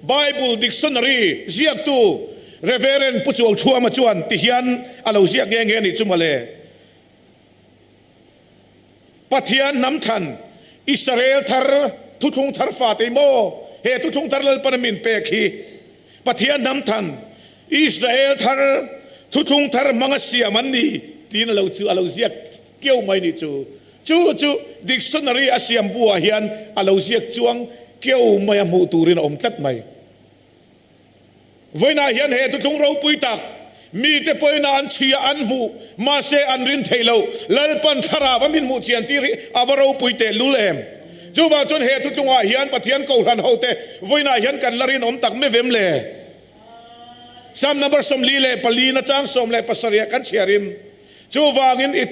S6: Bible Dictionary ziaktu Reverend Pu Chuauchhuama chuan ti hian a lo ziak nghe nghe a nih chu mawle. Pathian hnam thlan Israel thar thuthlung thar fate maw he thuthlung thar Lalpan a min pek hi Pathian hnam thlan Israel thar thuthlung thar hmanga siam an ni tiin a lo chu a lo ziak kiau mai nih chu. Chu chu dictionary a siam buah hian a lo ziak chuang kiau mai a hmuh turin a awm tlat mai. Vawiinah hian he thuthlung ropui tak, mite pawhin an chhia an hmuh, mahse an rin theih loh, Lalpan thlarau a min hmuh chian tir hi a va ropui teh lul em! Chuvang chuan he thuthlungah hian Pathian Kohhran hote vawiinah hian kan la rinawm tak mevem le? Psalm number 44 na chang 17 kan chhiarim. Chuvangin i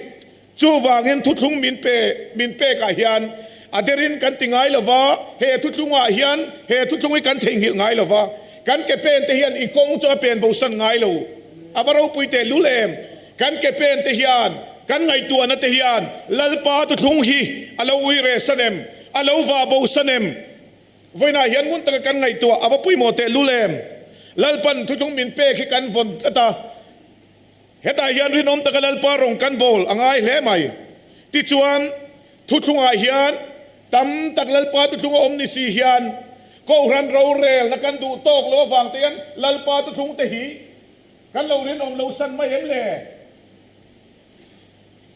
S6: Chuvangin thuthlung min pe min pekah hian a derin kan ti ngai lo va, he thuthlungah hian he thuthlung hi kan theihnghilh ngai lo va, kan ke pen te hian i kawng chu a pen bosan ngai lo. A va ropui teh lul em! Kan ke pen te hian, kan ngaihtuahna te hian Lalpa thuthlung hi a lo ui reh san em? A lo vah bosan em? Vawiinah hian ngun taka kan ngaihtuah a va pawimawh teh lul em! Lalpan thuthlung min pek hi kan vawn tlat a. Hetah hian rinawm taka Lalpa rawng kan bawl a ngai hle mai. Tichuan, thuthlungah hian tam tak Lalpa thuthlung a awm ni si hian Kohhran rorelna kan duh tawk lo avang te hian Lalpa thuthlung te hi kan lo rinawm lo san mai em le?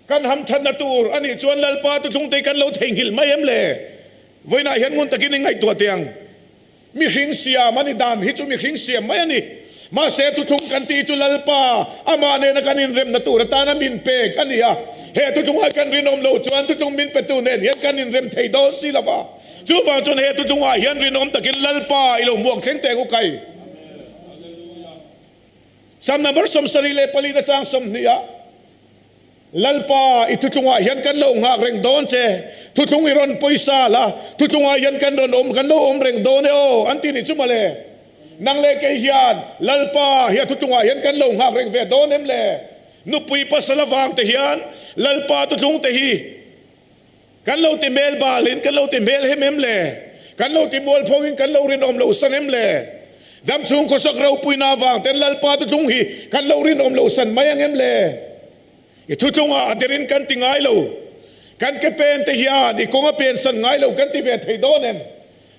S6: Kan hamthatna tur a nih chuan Lalpa thuthlung te hi kan lo theihnghilh mai em le? Vawiinah hian ngun takin i ngaihtuah teh ang. Mihring siam a ni dan hi chu mihring siam mai a ni. Mahse thuthlung kan tih chu Lalpa amah nena kan inremna tur atana min pek a ni a. He thuthlungah kan rinawm loh chuan thuthlung min petu nen hian kan inrem thei dawn si lo va. Chuvang chuan he thuthlungah hian rinawm takin Lalpa i lo hmuak thleng teh ang u kai. Psalm number 74 na chang 20 ah Lalpa, i thutlungah hian kan lo nghak reng dawn che, thutlung i rawn pawisa la, thutlungah hian kan rawn awm, kan lo awm reng dawn e aw, an ti nih chu mawle. Nang leh kei hian Lalpa hi a thutlungah hian kan lo nghak reng ve dawn em le? Nupui pasal avang te hian Lalpa thutlung te hi kan lo ti hmel balin kan lo ti hmel hem em le? Kan lo ti mualpho in kan lo rinawm lo san em le? Dam chhung khawsak ropuina avang ten Lalpa thutlung hi kan lo rinawm lo san mai ang em le? I thutlungah a derin kan ti ngai lo. Kan ke pen te hian i kawng a pen san ngai lo kan ti ve thei dawn em?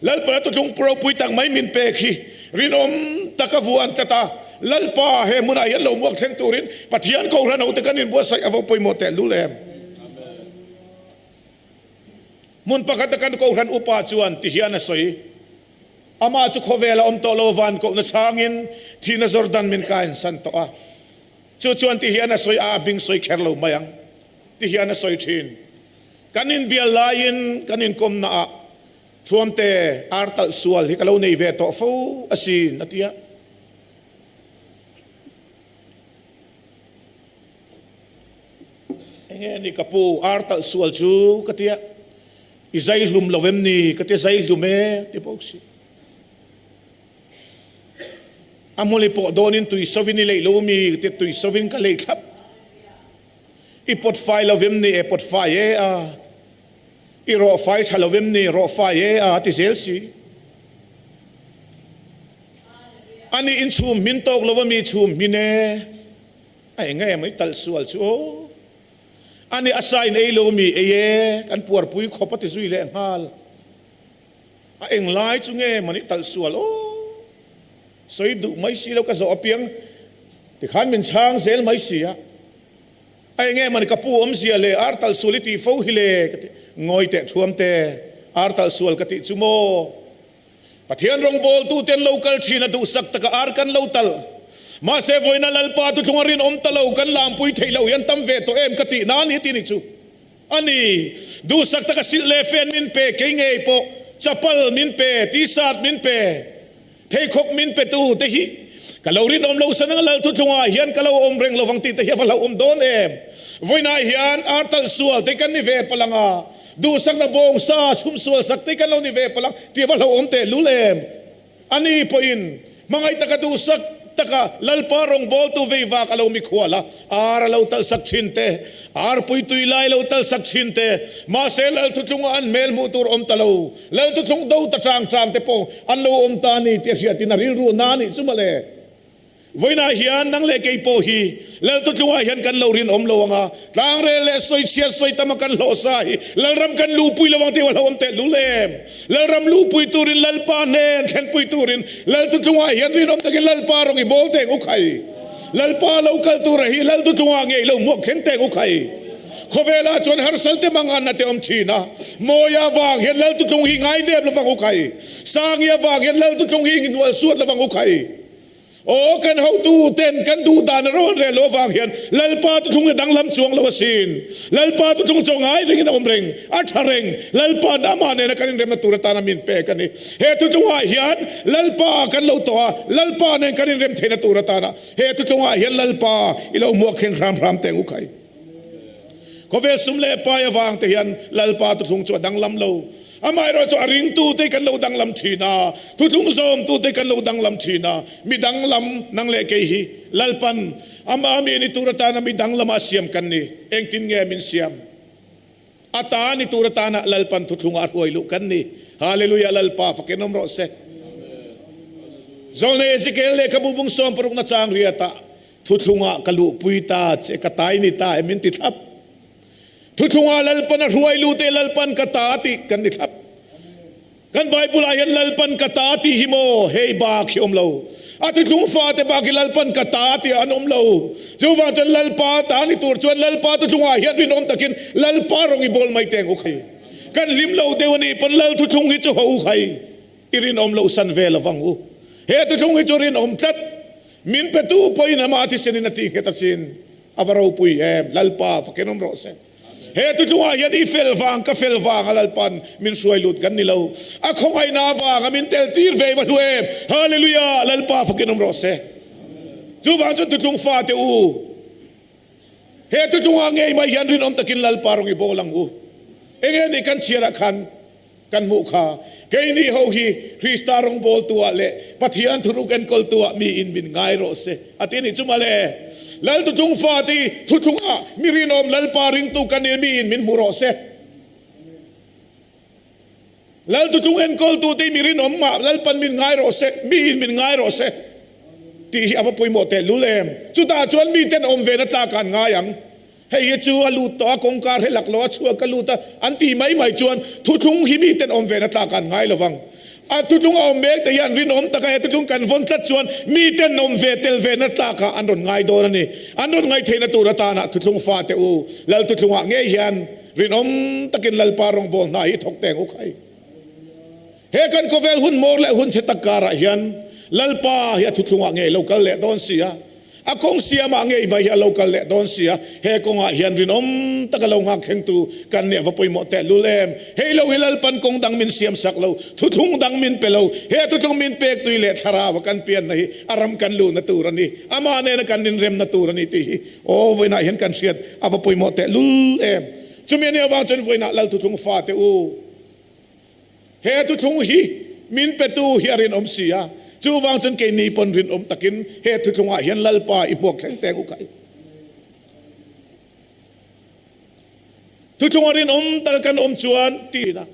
S6: Lalpa thutlung ropui tak mai min pek hi rinawm taka vuan tlat a, Lalpa he hmunah hian lo muak thleng turin Pathian Kohhran hote kan inbuatsaih a vo pawimawh tehlul em? Hmun pakhata kan Kohhran upa chuan ti hian a sawi, Amah chu khawvela awm tawh lo van kohna changin thihna Jordan min kainsan tawh a. Chu chuan ti hian a sawi a, a hming sawi kher lo mai ang ti hian a sawi thin. Kan inbial laiin kan inkawmna ah Thuamte ar talh sual hi ka lo nei ve tawh fo asin a ti a. Enge ni ka pu ar talh sual chu ka ti a, i zai hlum lo em ni ka ti a, zai hlum e ti bawk si. A hmuli pawh dawnin tui sovin i leih lo mi ka ti a, tui sovin ka leih thlap. I pawt fai lo em ni e pawt fai e a, i rawh fai tha lo em ni rawh fai e a a ti zel si. Ani in chhum hmin tawk lo a mi chhum hmin e. A eng em mai talh sual chu aw. Ani a sa in ei lo mi ei e kan puarpui khawp a ti zui leh nghal. A eng lai chu nge mani talh sual aw. Sawi duh mai si lo ka zawh apiang tikhan min chhang zel mai si a. A eng em mani ka pu awmzia le ar talh sual i tih fo hi le ka ti. Ngawi teh thuam te ar talh sual ka tih chu maw. Pathian rawngbawltute an lo kal thin a, duhsak taka ar kan lo tal. Mahse, vawiina Lalpa thutlung a rinawm ta lo, kan lampui theih loh hi an tam ve tawh em ka tih na a ni ti ni chu a ni. Duhsak taka silh leh fen min pe, kei ngei pawh chapal min pe, t-shirt min pe, pheikhawk min pe tu te hi ka lo rinawm lo san anga Lal thutlungah hian ka lo awm reng lovang tih te hi a va hlauhawm dawn em. Vawiinah hian ar talh sual te kan ni ve palh ang a. Duhsakna bawng sa chhum sual sak te kan lo ni ve palh ang tih a va hlauhawm teh lul em? Ani pawhin hmangaih taka duhsak taka Lalpa rawngbawltu vei vak a lo mikhual a, ar a lo talh sak thin te, arpui tui lai lo talh sak thin te, mahse Lal thutlunga an hmel hmuh tur awm ta lo, Lal thutlung do ta chang chang te pawh an lo awm ta a ni tih a hriatin a rilru na a nih chu mawle. Vawiinah hian nang leh kei pawh hi Laltutlungah hian kan lo rinawm lo ang a, tlangrel leh sawichhiat sawi tama kan hlawh sa hi Lalram kan luhpui lo ang tih a hlauhawm teh lul em? Lalram luhpui turin Lalpa hnen thlenpui turin Laltutlungah hian rinawm takin Lalpa rawng i bawl teng u khai. Lalpa lo kal tura hi Laltutlungah ngei lo hmuak thleng teng u khai. Khawvelah chuan harsal te mang an a te awm thin a, mawi avang hian Laltutlung hi ngainep lovang u khai. Sangi avang hian Laltutlung hi hnual suat lovang u khai. Aw kan hotu ten kan duh dan a rawn rel lo avang hian Lalpa chu thlung a danglam chuang lo asin. Lalpa chu thlung chaw ngai rengin a awm reng, a tha reng. Lalpa'n amah nena kan inremna tur atana min pek a ni. He thutlungah hian Lalpa kan lo tawh a, Lalpa nen kan inrem theihna tur atana he thutlungah hian Lalpa i lo hmuak thleng hram hram teng u khai. Khawvel sum leh pai avang te hian Lalpa thutlung chu a danglam lo. Amaherawh chu a ringtute kan lo danglam thin a, thutlung zawmtute kan lo danglam thin a, mi danglam nang leh kei hi Lalpan ama mi ni tur atana mi danglama a siam kan ni. Engtin nge min siam? A ta ni tur atana Lalpan thuthlunga a hruai luh kan ni. Hallelujah Lalpa fakin awm rawh se. Zawlnei Ezekiel lehkhabu bung 60 na chang riatah thuthlungah ka luhpui ta che ka tai ni ta em min ti thlap. Thuthlungah Lalpan a hruai lut e, Lalpan ka ta tih kan ni thlap. Kan Bible ah hian Lalpan ka ta tih hi maw hei bak hi awm lo. A thuthlung fate bak hi Lalpan ka ta tih an awm lo. Chuvang chuan Lalpa ta ni tur chuan Lalpa thuthlungah hian rinawm takin Lalpa rawng i bawl mai teng u khai. Kan hlim lo deuh a nih pawn Lal thuthlung hi chu ho u khai. I rinawm loh san ve lovang u. He thuthlung hi chu rinawm tlat. Min petu pawhin amah thisen in a tih nghet asin. A va ropui em, Lalpa fakin awm rawh se. He tutlungah hian i fel vang, ka fel vang a Lalpan min hruai lut kan ni lo. A khawngaihna avanga min tel tir ve i va hlu em. Hallelujah, Lalpa fakin awm rawh se. Chuvang chuan tutlung fate u, he tutlungah ngei mai hian rinawm takin Lalpa rawng i bawl ang u. Enge ni kan chhiarah khan Kan hmuh kha, keini ho hi Krista rawngbawltu-ah leh Pathian thuruk enkawltu-ah miin min ngai rawh se, a ti a nih chu mawle. Lal Tutlung fate hi thuthlungah mi rinawm Lalpa ringtu kan nih miin min hmu rawh se. Lal tutlung enkawltute hi mi rinawm mah Lalpan min ngai rawh se, miin min ngai rawh se tih hi a va pawimawh tehlul em. Chutah chuan miten awm ve na tlak an ngai ang. Hei hi chu a lut tawh a, kawngka hre lak lo a chhuak a lut a an tih mai mai chuan thutlung hi miten awm ve na tlak an ngai lo vang. A thutlung a awm mek te hian rinawm taka he thutlung kan vawn tlat chuan miten awm ve tel ve na tlakah an rawn ngai dawn a ni. An rawn ngaih theihna tur atana thutlung fate u Lal thutlungah ngei hian Rinawm takin Lalpa rawngbâwl hna hi thawk teng u khai. He kan khawvel hun mawr leh hun chhe tak karah hian Lalpa hi a thuthlungah ngei lo kal leh dawn si a, a kawng siamah ngei mai hi a lo kal leh dawn si a, he kawngah hian rinawm taka lo nghak thlengtu kan nih a va pawimawh tehlul em. Hei lo hi Lalpan kawng dang min siam sak lo, thuthlung dang min pe lo, he thuthlung min pek tui leh thlarau a kan pianna hi a ram kan luhna tur a ni, amah nena kan inremna tur a ni tih hi Aw, vawiinah hian kan hriat a va pawimawh teh lul em. Chumi a nih avang chuan vawiinah Lal Thuthlung fate u, he thuthlung hi min petu hi a rinawm si a, chuvang chuan keini pawn rinawm takin he thuthlungah hian Lalpa i hmuak thleng teng u khai. Thuthlunga rinawm taka kan awm chuan tiin a,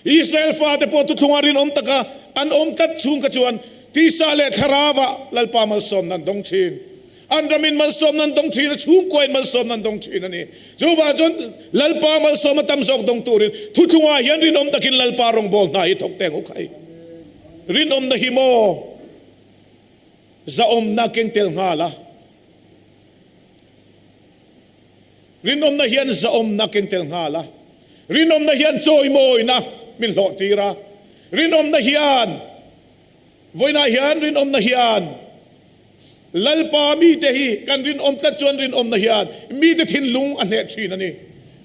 S6: Israel fate pawh thuthlunga rinawm taka an awm tlat chhung kha chuan tisa leh thlarauah Lalpa malsawmna an dawng thin. An ramin malsawmna an dawng thin a, chhungkuain malsawmna an dawng thin a ni. Chuvang chuan Lalpa malsawmna tam zawk dawng turin thuthlungah hian rinawm takin Lalpa rawngbâwl hna hi thawk teng u khai. Rinawmna hi maw zahawmna keng tel nghal a. Rinawmna hian zahawmna keng tel nghal a, rinawmna hian chawimawina min hlawhtir a, rinawmna hian, vawiinah hian rinawmna hian Lalpa mite hi kan rinawm tlat chuan rinawmna hian mite thinlung a hneh thin a ni.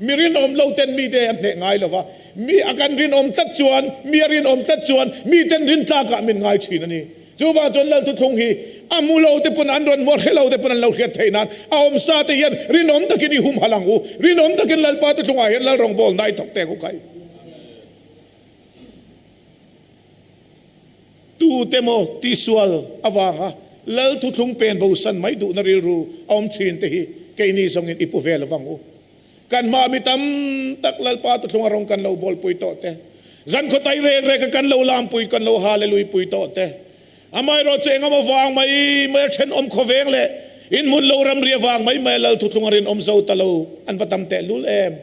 S6: Mi rinawm lo ten mite an hneh ngai lo va, mi a kan rinawm tlat chuan, mi a rinawm tlat chuan miten rintlakah min ngai thin a ni. Chuvang chuan Lal Thuthlung hi a hmu lo te pawn an rawn hmu a, hre lo te pawn an lo hriat theih nan a awmsa te hian rinawm takin i humhalh ang u. Rinawm takin Lalpa Thuthlungah hian Lal rawngbâwl nai thawk teng u khai. Tu te maw tisual avanga Lal Thuthlung pen bosan mai duhna rilru a awm thin te hi keini zawngin i pu ve lo vang u. Kan hma mi tam tak Lalpa Thuthlunga rawng kan lo bawlpui tawh te, zan khaw tai rek reka kan lo lampui kan lo hallelui pui tawh te, amaherawh chu engemaw vang mai mai a thenawm khawveng leh inhmun lo ramri avang mai mai a Lal Thuthlunga rinawm zo ta lo an va tam tehlul em.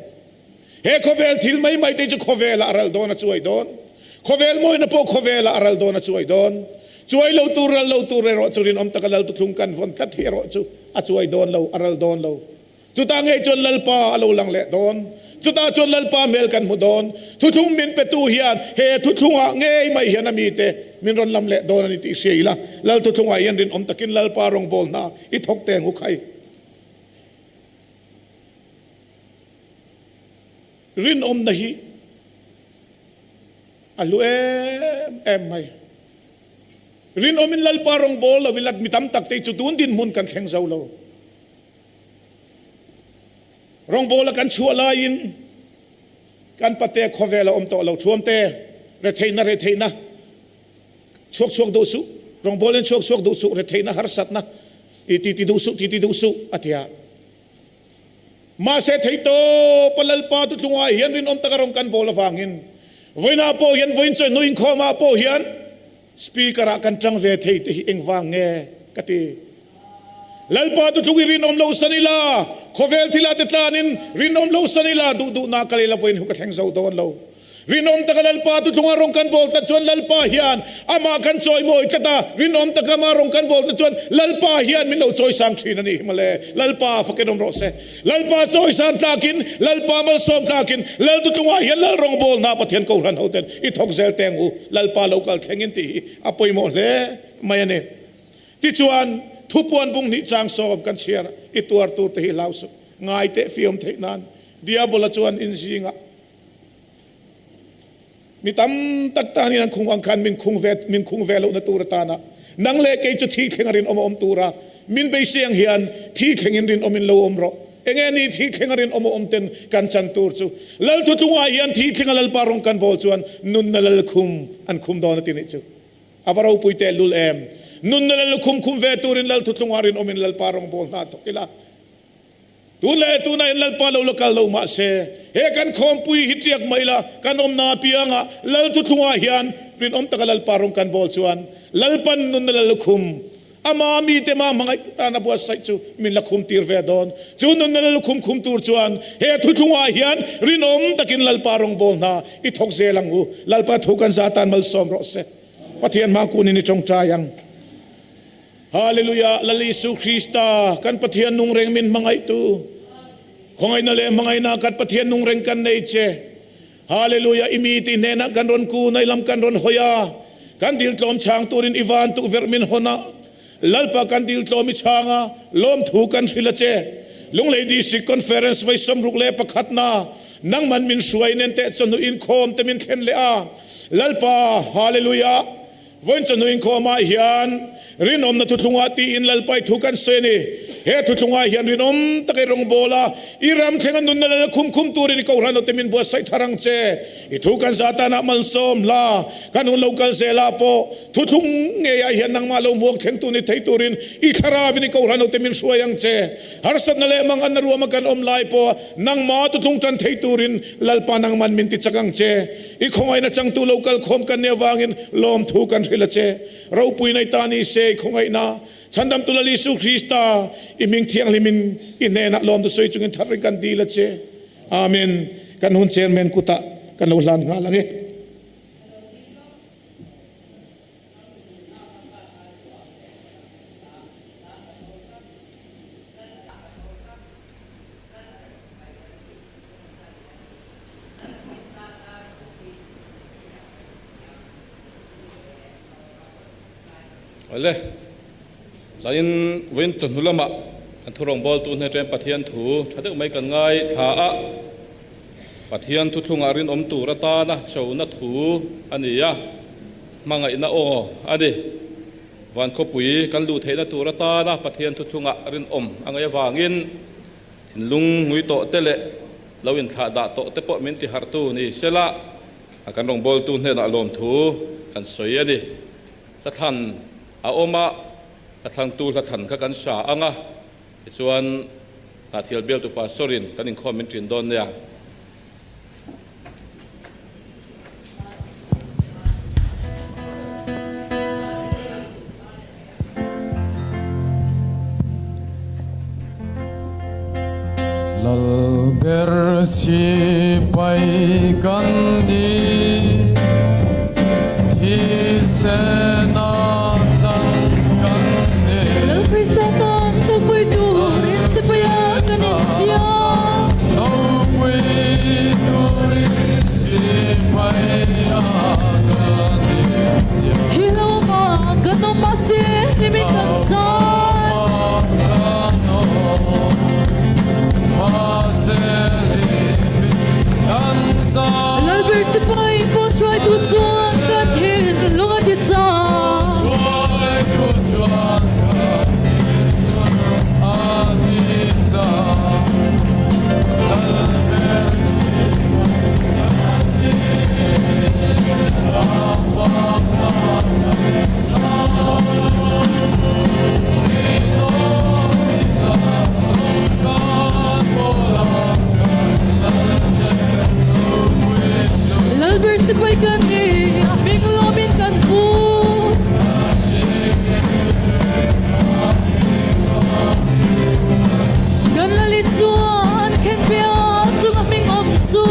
S6: He khawvel thil mai mai te chu khawvelah a ral dawn a chuai dawn. Khawvel mawina pawh khawvelah a ral dawn a chuai dawn. Chuai lo tur ral lo tur erawh chu rinawm taka Lal Thuthlung kan vawn tlat hi erawh chu a chuai dawn lo, a ral dawn lo. Chutah ngei chuan Lalpa a lo lang leh dawn. Chutah chuan Lalpa hmel kan hmu dawn. Thuthlung min petu hian he thuthlungah ngei mai hian a mite min rawn lam leh dawn a ni tih hria ila, Lal thuthlungah hian rinawm takin Lalpa rawngbâwl hna i thawk teng u khai. Rinawmna hi a hlu em em mai. Rinawmin Lalpa rawngbâwl lo ila mi tam tak te chu tun dinhmun kan thleng zo lo. Rawngbawla kan chhuah laiin kan pate khawvel a awm tawh lo. Thuamte, retheihna, retheihna, chhuak chhuak duh suh, rawngbawlin chhuak chhuak duh suh, retheihna, harsatna, i ti ti duh suh, ti ti duh suh, a ti a. Mahse theihtawpa Lalpa tutlungah hian rinawm taka rawng kan bawl avangin vawiinah pawh hian vawiin chawi hnu inkhawmah pawh hian Speaker-ah kan ṭang ve thei te hi engvang nge ka ti. Lalpa tu tluk i rinawm lo san ila, khawvel thila te tlanin rinawm lo san ila, duh duhna kal ila vawiin hu ka thleng zo dawn lo. Rinawm taka Lalpa tu tlunga rawng kan bawl tlat chuan Lalpa hian amah kan chawimawi tlat a, rinawm taka amah rawng kan bawl tlat chuan Lalpa hian min lo chawisang ṭhin a ni hi mawle. Lalpa fakin awm rawh se. Lalpa chawisan tlakin, Lalpa malsawm tlakin, Lal tutlungah hian Lal rawngbâwl hna Pathian Kohhran hoten i thawk zel teng u, Lalpa lo kal thlengin tih hi a pawimawh hle mai a ni. Tichuan, thupuan bung hnih chang sawm kan chhiar i tuar tur te hi hlau suh, ngai teh fiam theih nan Diabola chuan in zingah mi tam tak tanin an khung ang khan min khung ve min khung ve lohna tur atana nang leh kei chu thi thleng a rinawm a awm tura min beisei ang hian thi thlengin rinawmin lo awm rawh. Enge ni thi thleng a rinawm a awm ten kan chan tur chu Lal thutlungah hian thi thleng a Lalpa rawng kan bawl chuan nunna lalkhum an khum dawn a ti nih chu. A va ropui teh lul em! Nunna lalkhum khum ve turin Lal thutlungah rinawmin Lalpa rawng bawl hna thawk ila. Tun leh tunah hian Lalpa lo la kal lo mah se, he kan khawmpui hi tiak mai la, kan awmna apiangah Lal thuthlungah hian rinawm taka Lalpa rawng kan bawl chuan Lalpan nunna la lukhum Ama mite mah hmangaih tan a buatsaih chu min la khum tir ve dawn. Chu nunna la lukhum khum tur chuan he thuthlungah hian rinawm takin Lalpa rawng bawl hna i thawk zel ang u. Lalpa thu kan za tan malsawm rawh se. Pathian hma kunin i tawngtai ang. Hallelujah! Lal Isu Krista, kan Pathian nung reng min hmangaihtu, khawngaihna leh hmangaihna kan Pathian nung reng kan nei che. Hallelujah! I mi tih hnenah kan rawn kun a, i lam kan rawn hawi a, kan dil tlawm chhang turin i van tukverh min hawn a, Lalpa kan dil tlawm i chhang a, lawmthu kan hrilh a che. Lunglei District Conference vawi 61 na nangman min hruai nen teh chawhnu inkhawm te min thlen leh a, Lalpa, Hallelujah! Vawiin chawhnu inkhawmah hian rinawmna thuthlungah tiin Lalpai thu kan sawi a ni. He thuthlungah hian rinawm taka i rawngbawl a, i ram thlenga nunna lal khum khum turin i kohhran hote min buatsaih thar ang che. I thu kan za tanah malsawm hla kan hun lo kal zelah pawh thuthlung ngeiah hian nangmah lo hmuak thleng tu ni thei turin i thlaravin i kohhran hote min hruai ang che. Harsatna leh manganna ruama kan awm lai pawh nangmah thuthlung tan thei turin Lalpa nangman min tichak ang che. I khawngaihna changtu lo kal khawm kan nih avangin lawmthu kan hrilh a che. Ropui nei ta ni se i khawngaihna Chhandamtu Lal Isu Krista i hming thianghlimin i hnenah lawmtu sawi chungin thar ring kan dil a che. Amen. Kan hun Chairman kutah kan lo hlan nghal ang e.
S1: Awle, zanin vawiin chawhnu lamah kan thu rawngbawltu hne ṭen Pathian thu ṭha deuh mai kan ngaithla a, Pathian thuthlungah rinawm tur atana chona thu a ni a, hmangaihna aw a ni. Van khawpui kan luh theihna tur atana Pathian thuthlungah rinawm a ngaih avangin, Thinlung ngui tawh te leh lo inthlah dah tawh te pawh min ti harhtu ni sela a kan rawngbawltu hnenah lawmthu kan sawi a ni. Hla thlan a awm a, hla thlangtu hla thlan kha kan sa ang a, tichuan Hnahthial bialtu Pastor-in kan inkhawm min ṭin dawn nia.
S2: Lalber sipai kan ni thisen atang kan ni.
S5: Lal Krista tan tawpui turin sipaia kan insiam.
S2: Tawpui turin sipaia kan insiam.
S5: Thilawma kan awm mahse hlimin kan zai. Lalber sipai pawh hruaitu chuan ka thinlung a ti chak. Lalber sipai kan ni, a hming lawmin kan pu. Kan lali chuan khen bia chung a hming awm chu.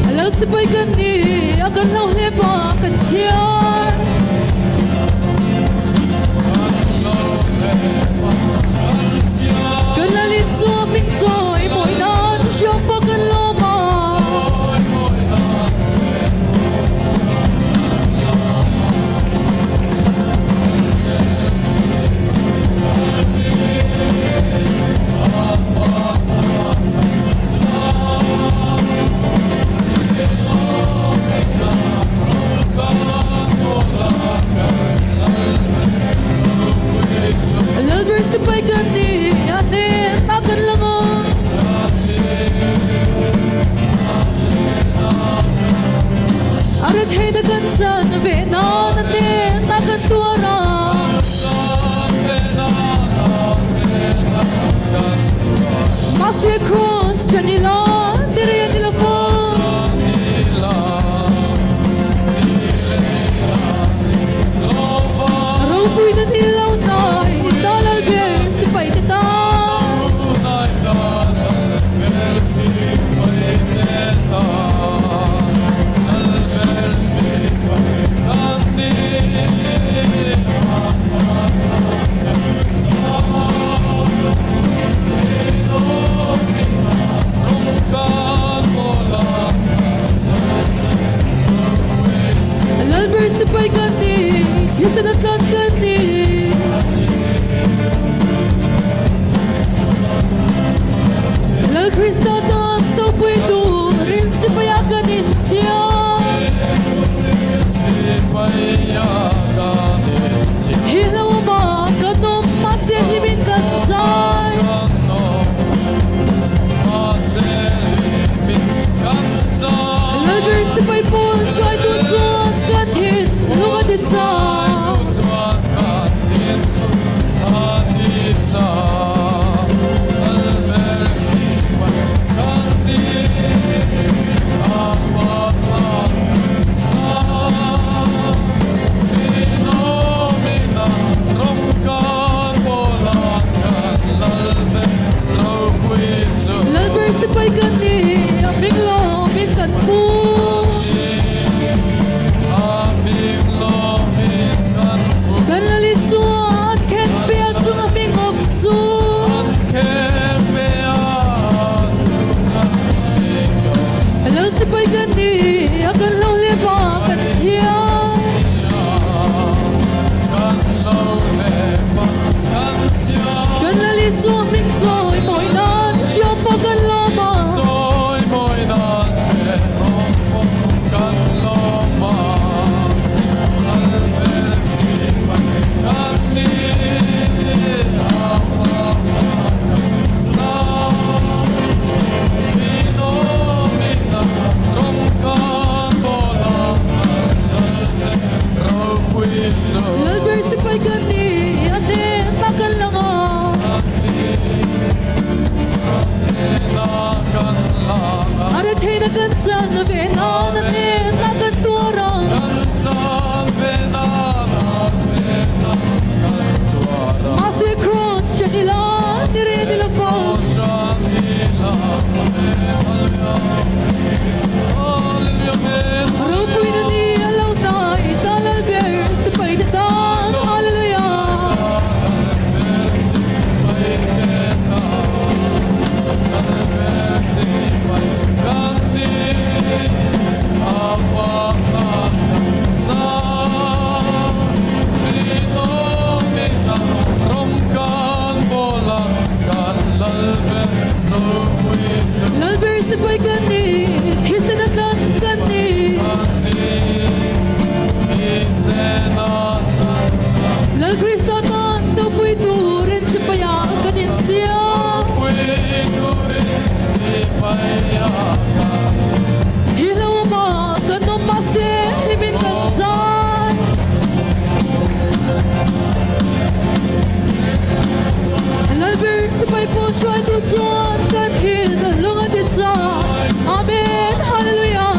S5: A lo sipai kan ni a kan lo hle pa kan chhiar. Kan lali chuan hming chawi mawi nan hriam pa kan lawm a. Lalber sipai kan ni a hnen a kan lang a. A retheihna kan chan ve nan a hnen a kan tuar a. Mahse Kraws ṭan ila, tirei a ni lo maw? Ropuina ni lo hnai, i ta lal ber sipai te tan. Lalber sipai kan ni, thisen a tlan kan ni. Lal Krista tan topui turin sipaia kan insiam. Thihlo awma kan awm mahse hlimin kan zai. Lalber sipai pawl hruaitu chuan kan thinlung a ti chak. Lalber sipai kan ni, a hming lawmin kan pu. Kan lali chuan khen pia chunga hming awm chu. Lal sipai kan ni, a kan lo hle ba kan thiam. Kan lali chuan hming chawi mawi nan hriam pawh kan lawm a. Lalber sipai kan ni, a hnenah kan lang a. A retheihna kan chan ve nan a hnenah kan tuar a. Mahse Kraws ṭan ila ni reh ni lo va. Ropuina ni a lo hnai ta Lalber sipai te tan Hallelujah. Lalber sipai kan ni, thisen a tlan kan ni. Lal Krista tan topui turin sipaia kan insiam. Hi lo awma kan awm mahse hlimin kan zai. Lalber sipai pawl hruaitu chuan kan thin a lung a ti chak. Amen Hallelujah.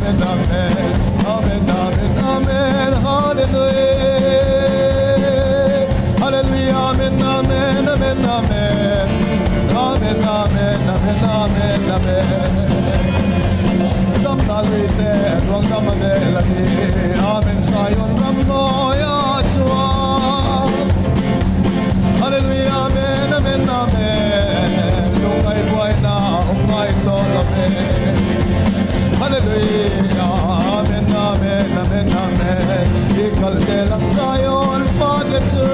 S2: Amen Amen Amen Amen Amen Hallelujah Hallelujah Amen Amen Amen Amen Amen Amen Amen Amen Amen Dam na lui te ruang dam a vel a ni Amen Zion ram mawi a chuan Hallelujah Amen Amen Amen Lungngai buaina awm ngai tawh lo ve Hallelujah Amen Amen Amen Amen I kal zel ang Zion fate chu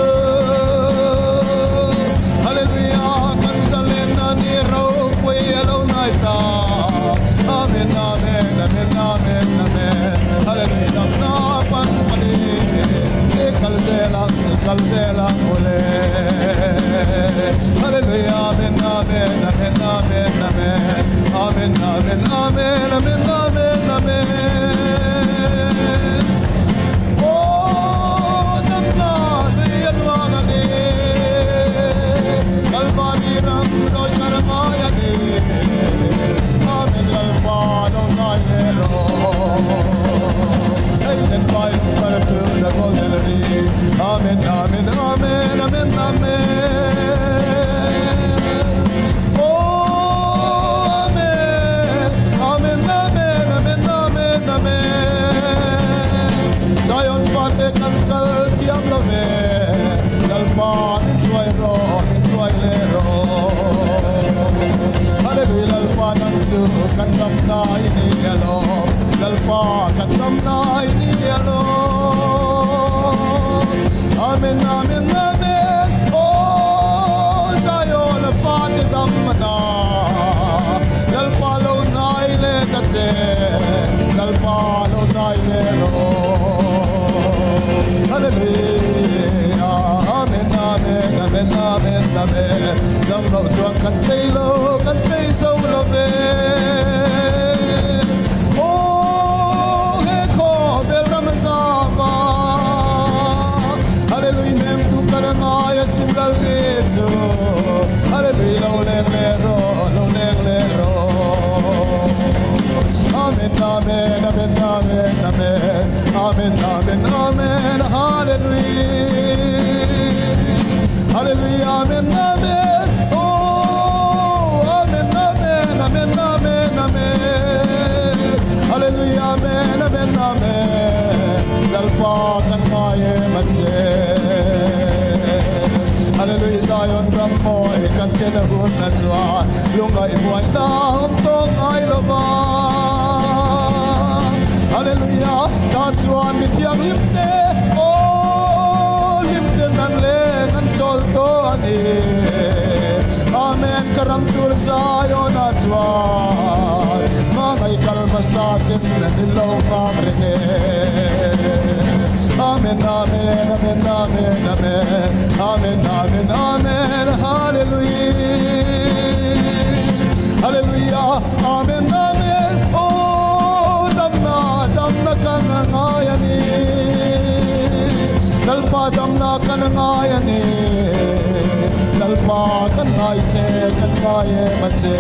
S2: Hallelujah Kan zalenna ni ropui a lo nai ta Amen Amen Amen Amen Amen Hallelujah Damna pan pani I kal zel ang I kal zel ang mawle Hallelujah Amen Amen Amen Amen Amen Amen Amen Amen Amen Amen Amen Aw damna lui a luang a ni Kalvari ram lawi kar ngai a ni Amen Lalpa lo ngai leh rawh Hei den vai lung kar tu the golden ri Amen Amen Amen Amen Amen Aw Amen Amen Amen Amen Amen Amen Zion fate kan kal thiam lo ve Lalpa min hruai rawh min hruai leh rawh Hallelujah Lalpa nang chu kan dam nai ni alawm Lalpa kan dam nai ni alawm Amen Amen Amen Aw Zion fate dam na Lalpa lo nai leh ta che Lalpa lo nai leh rawh Hallelujah Amen Amen Amen Amen Amen Dam loh chuan kan thei lo kan thei zo lo ve Aw he khawvel ram zava Hallelujah nem tu kan ngai a chim lal Jesu Hallelujah lo leng leh rawh lo leng leh rawh Amen Amen Amen Amen Amen Amen Amen Amen Hallelujah Hallelujah Amen Amen Aw Amen Amen Amen Amen Amen Hallelujah Amen Amen Amen Lalpa kan ngai em a che Hallelujah Zion ram mawi kan ken a hun a chuan lungngaih buaina awm tawh ngai lo va Hallelujah ta chuan mi thianghlim te aw hlim ten an leng an chawl tawh a ni Amen ka ram tur Zion ah chuan hmangaih kal hmasa ten an in lo nghak reng e Amen Amen Amen Amen Amen Amen Amen Amen Hallelujah Hallelujah Amen Amen Aw damna damna kan ngai a ni Lalpa damna kan ngai a ni Lalpa kan ngai che kan ngai em a che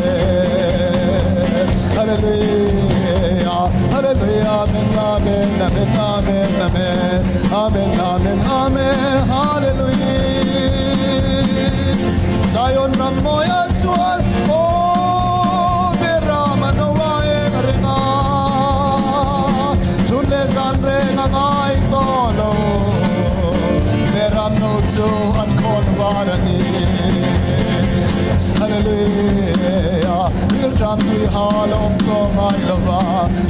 S2: Hallelujah Hallelujah Amen Amen Amen Amen Amen Amen Amen Amen Hallelujah Zion ram mawiah chuan aw Beram a no a eng reng a chhun leh zan reng a ngai tawh lo Beram no chu an khawn var a ni Hallelujah Rilṭam tui hal a awm tawh ngai lo va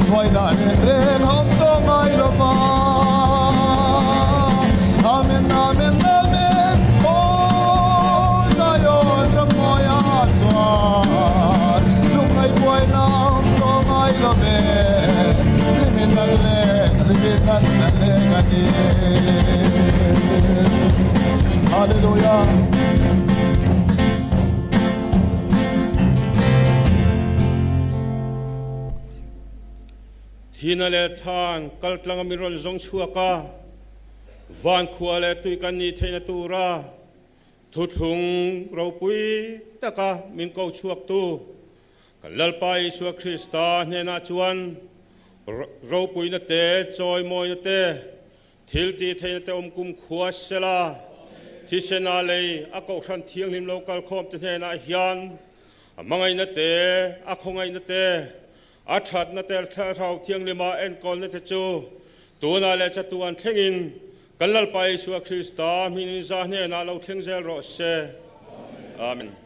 S2: buaina reng reng a awm tawh ngai lo va Amen Amen Amen Aw Zion ram mawi ah chuan lungngaih buaina a awm tawh ngai lo ve Hlimin an leng hlimin an leng a ni Hallelujah.
S7: Thina leh Than kal tlanga min rawn zawng chhuak a, van khua leh tui kan nih theihna tura thuthlung ropui taka min ko chhuaktu kan Lalpa Isua Krista hnenah chuan. Ropuina te, chawimawina te, thil tih theihna te awm kum khua sela, thisena lei a kohhran thianghlim lo kalkhawm te hnenah hian a hmangaihna te, a khawngaihna te, a thatna te Thlarau Thianghlima enkawlna te chu tunah leh chatuan thlengin kan Lalpa Isua Krista hmingin za hnenah lo thleng zel rawh se. Amen.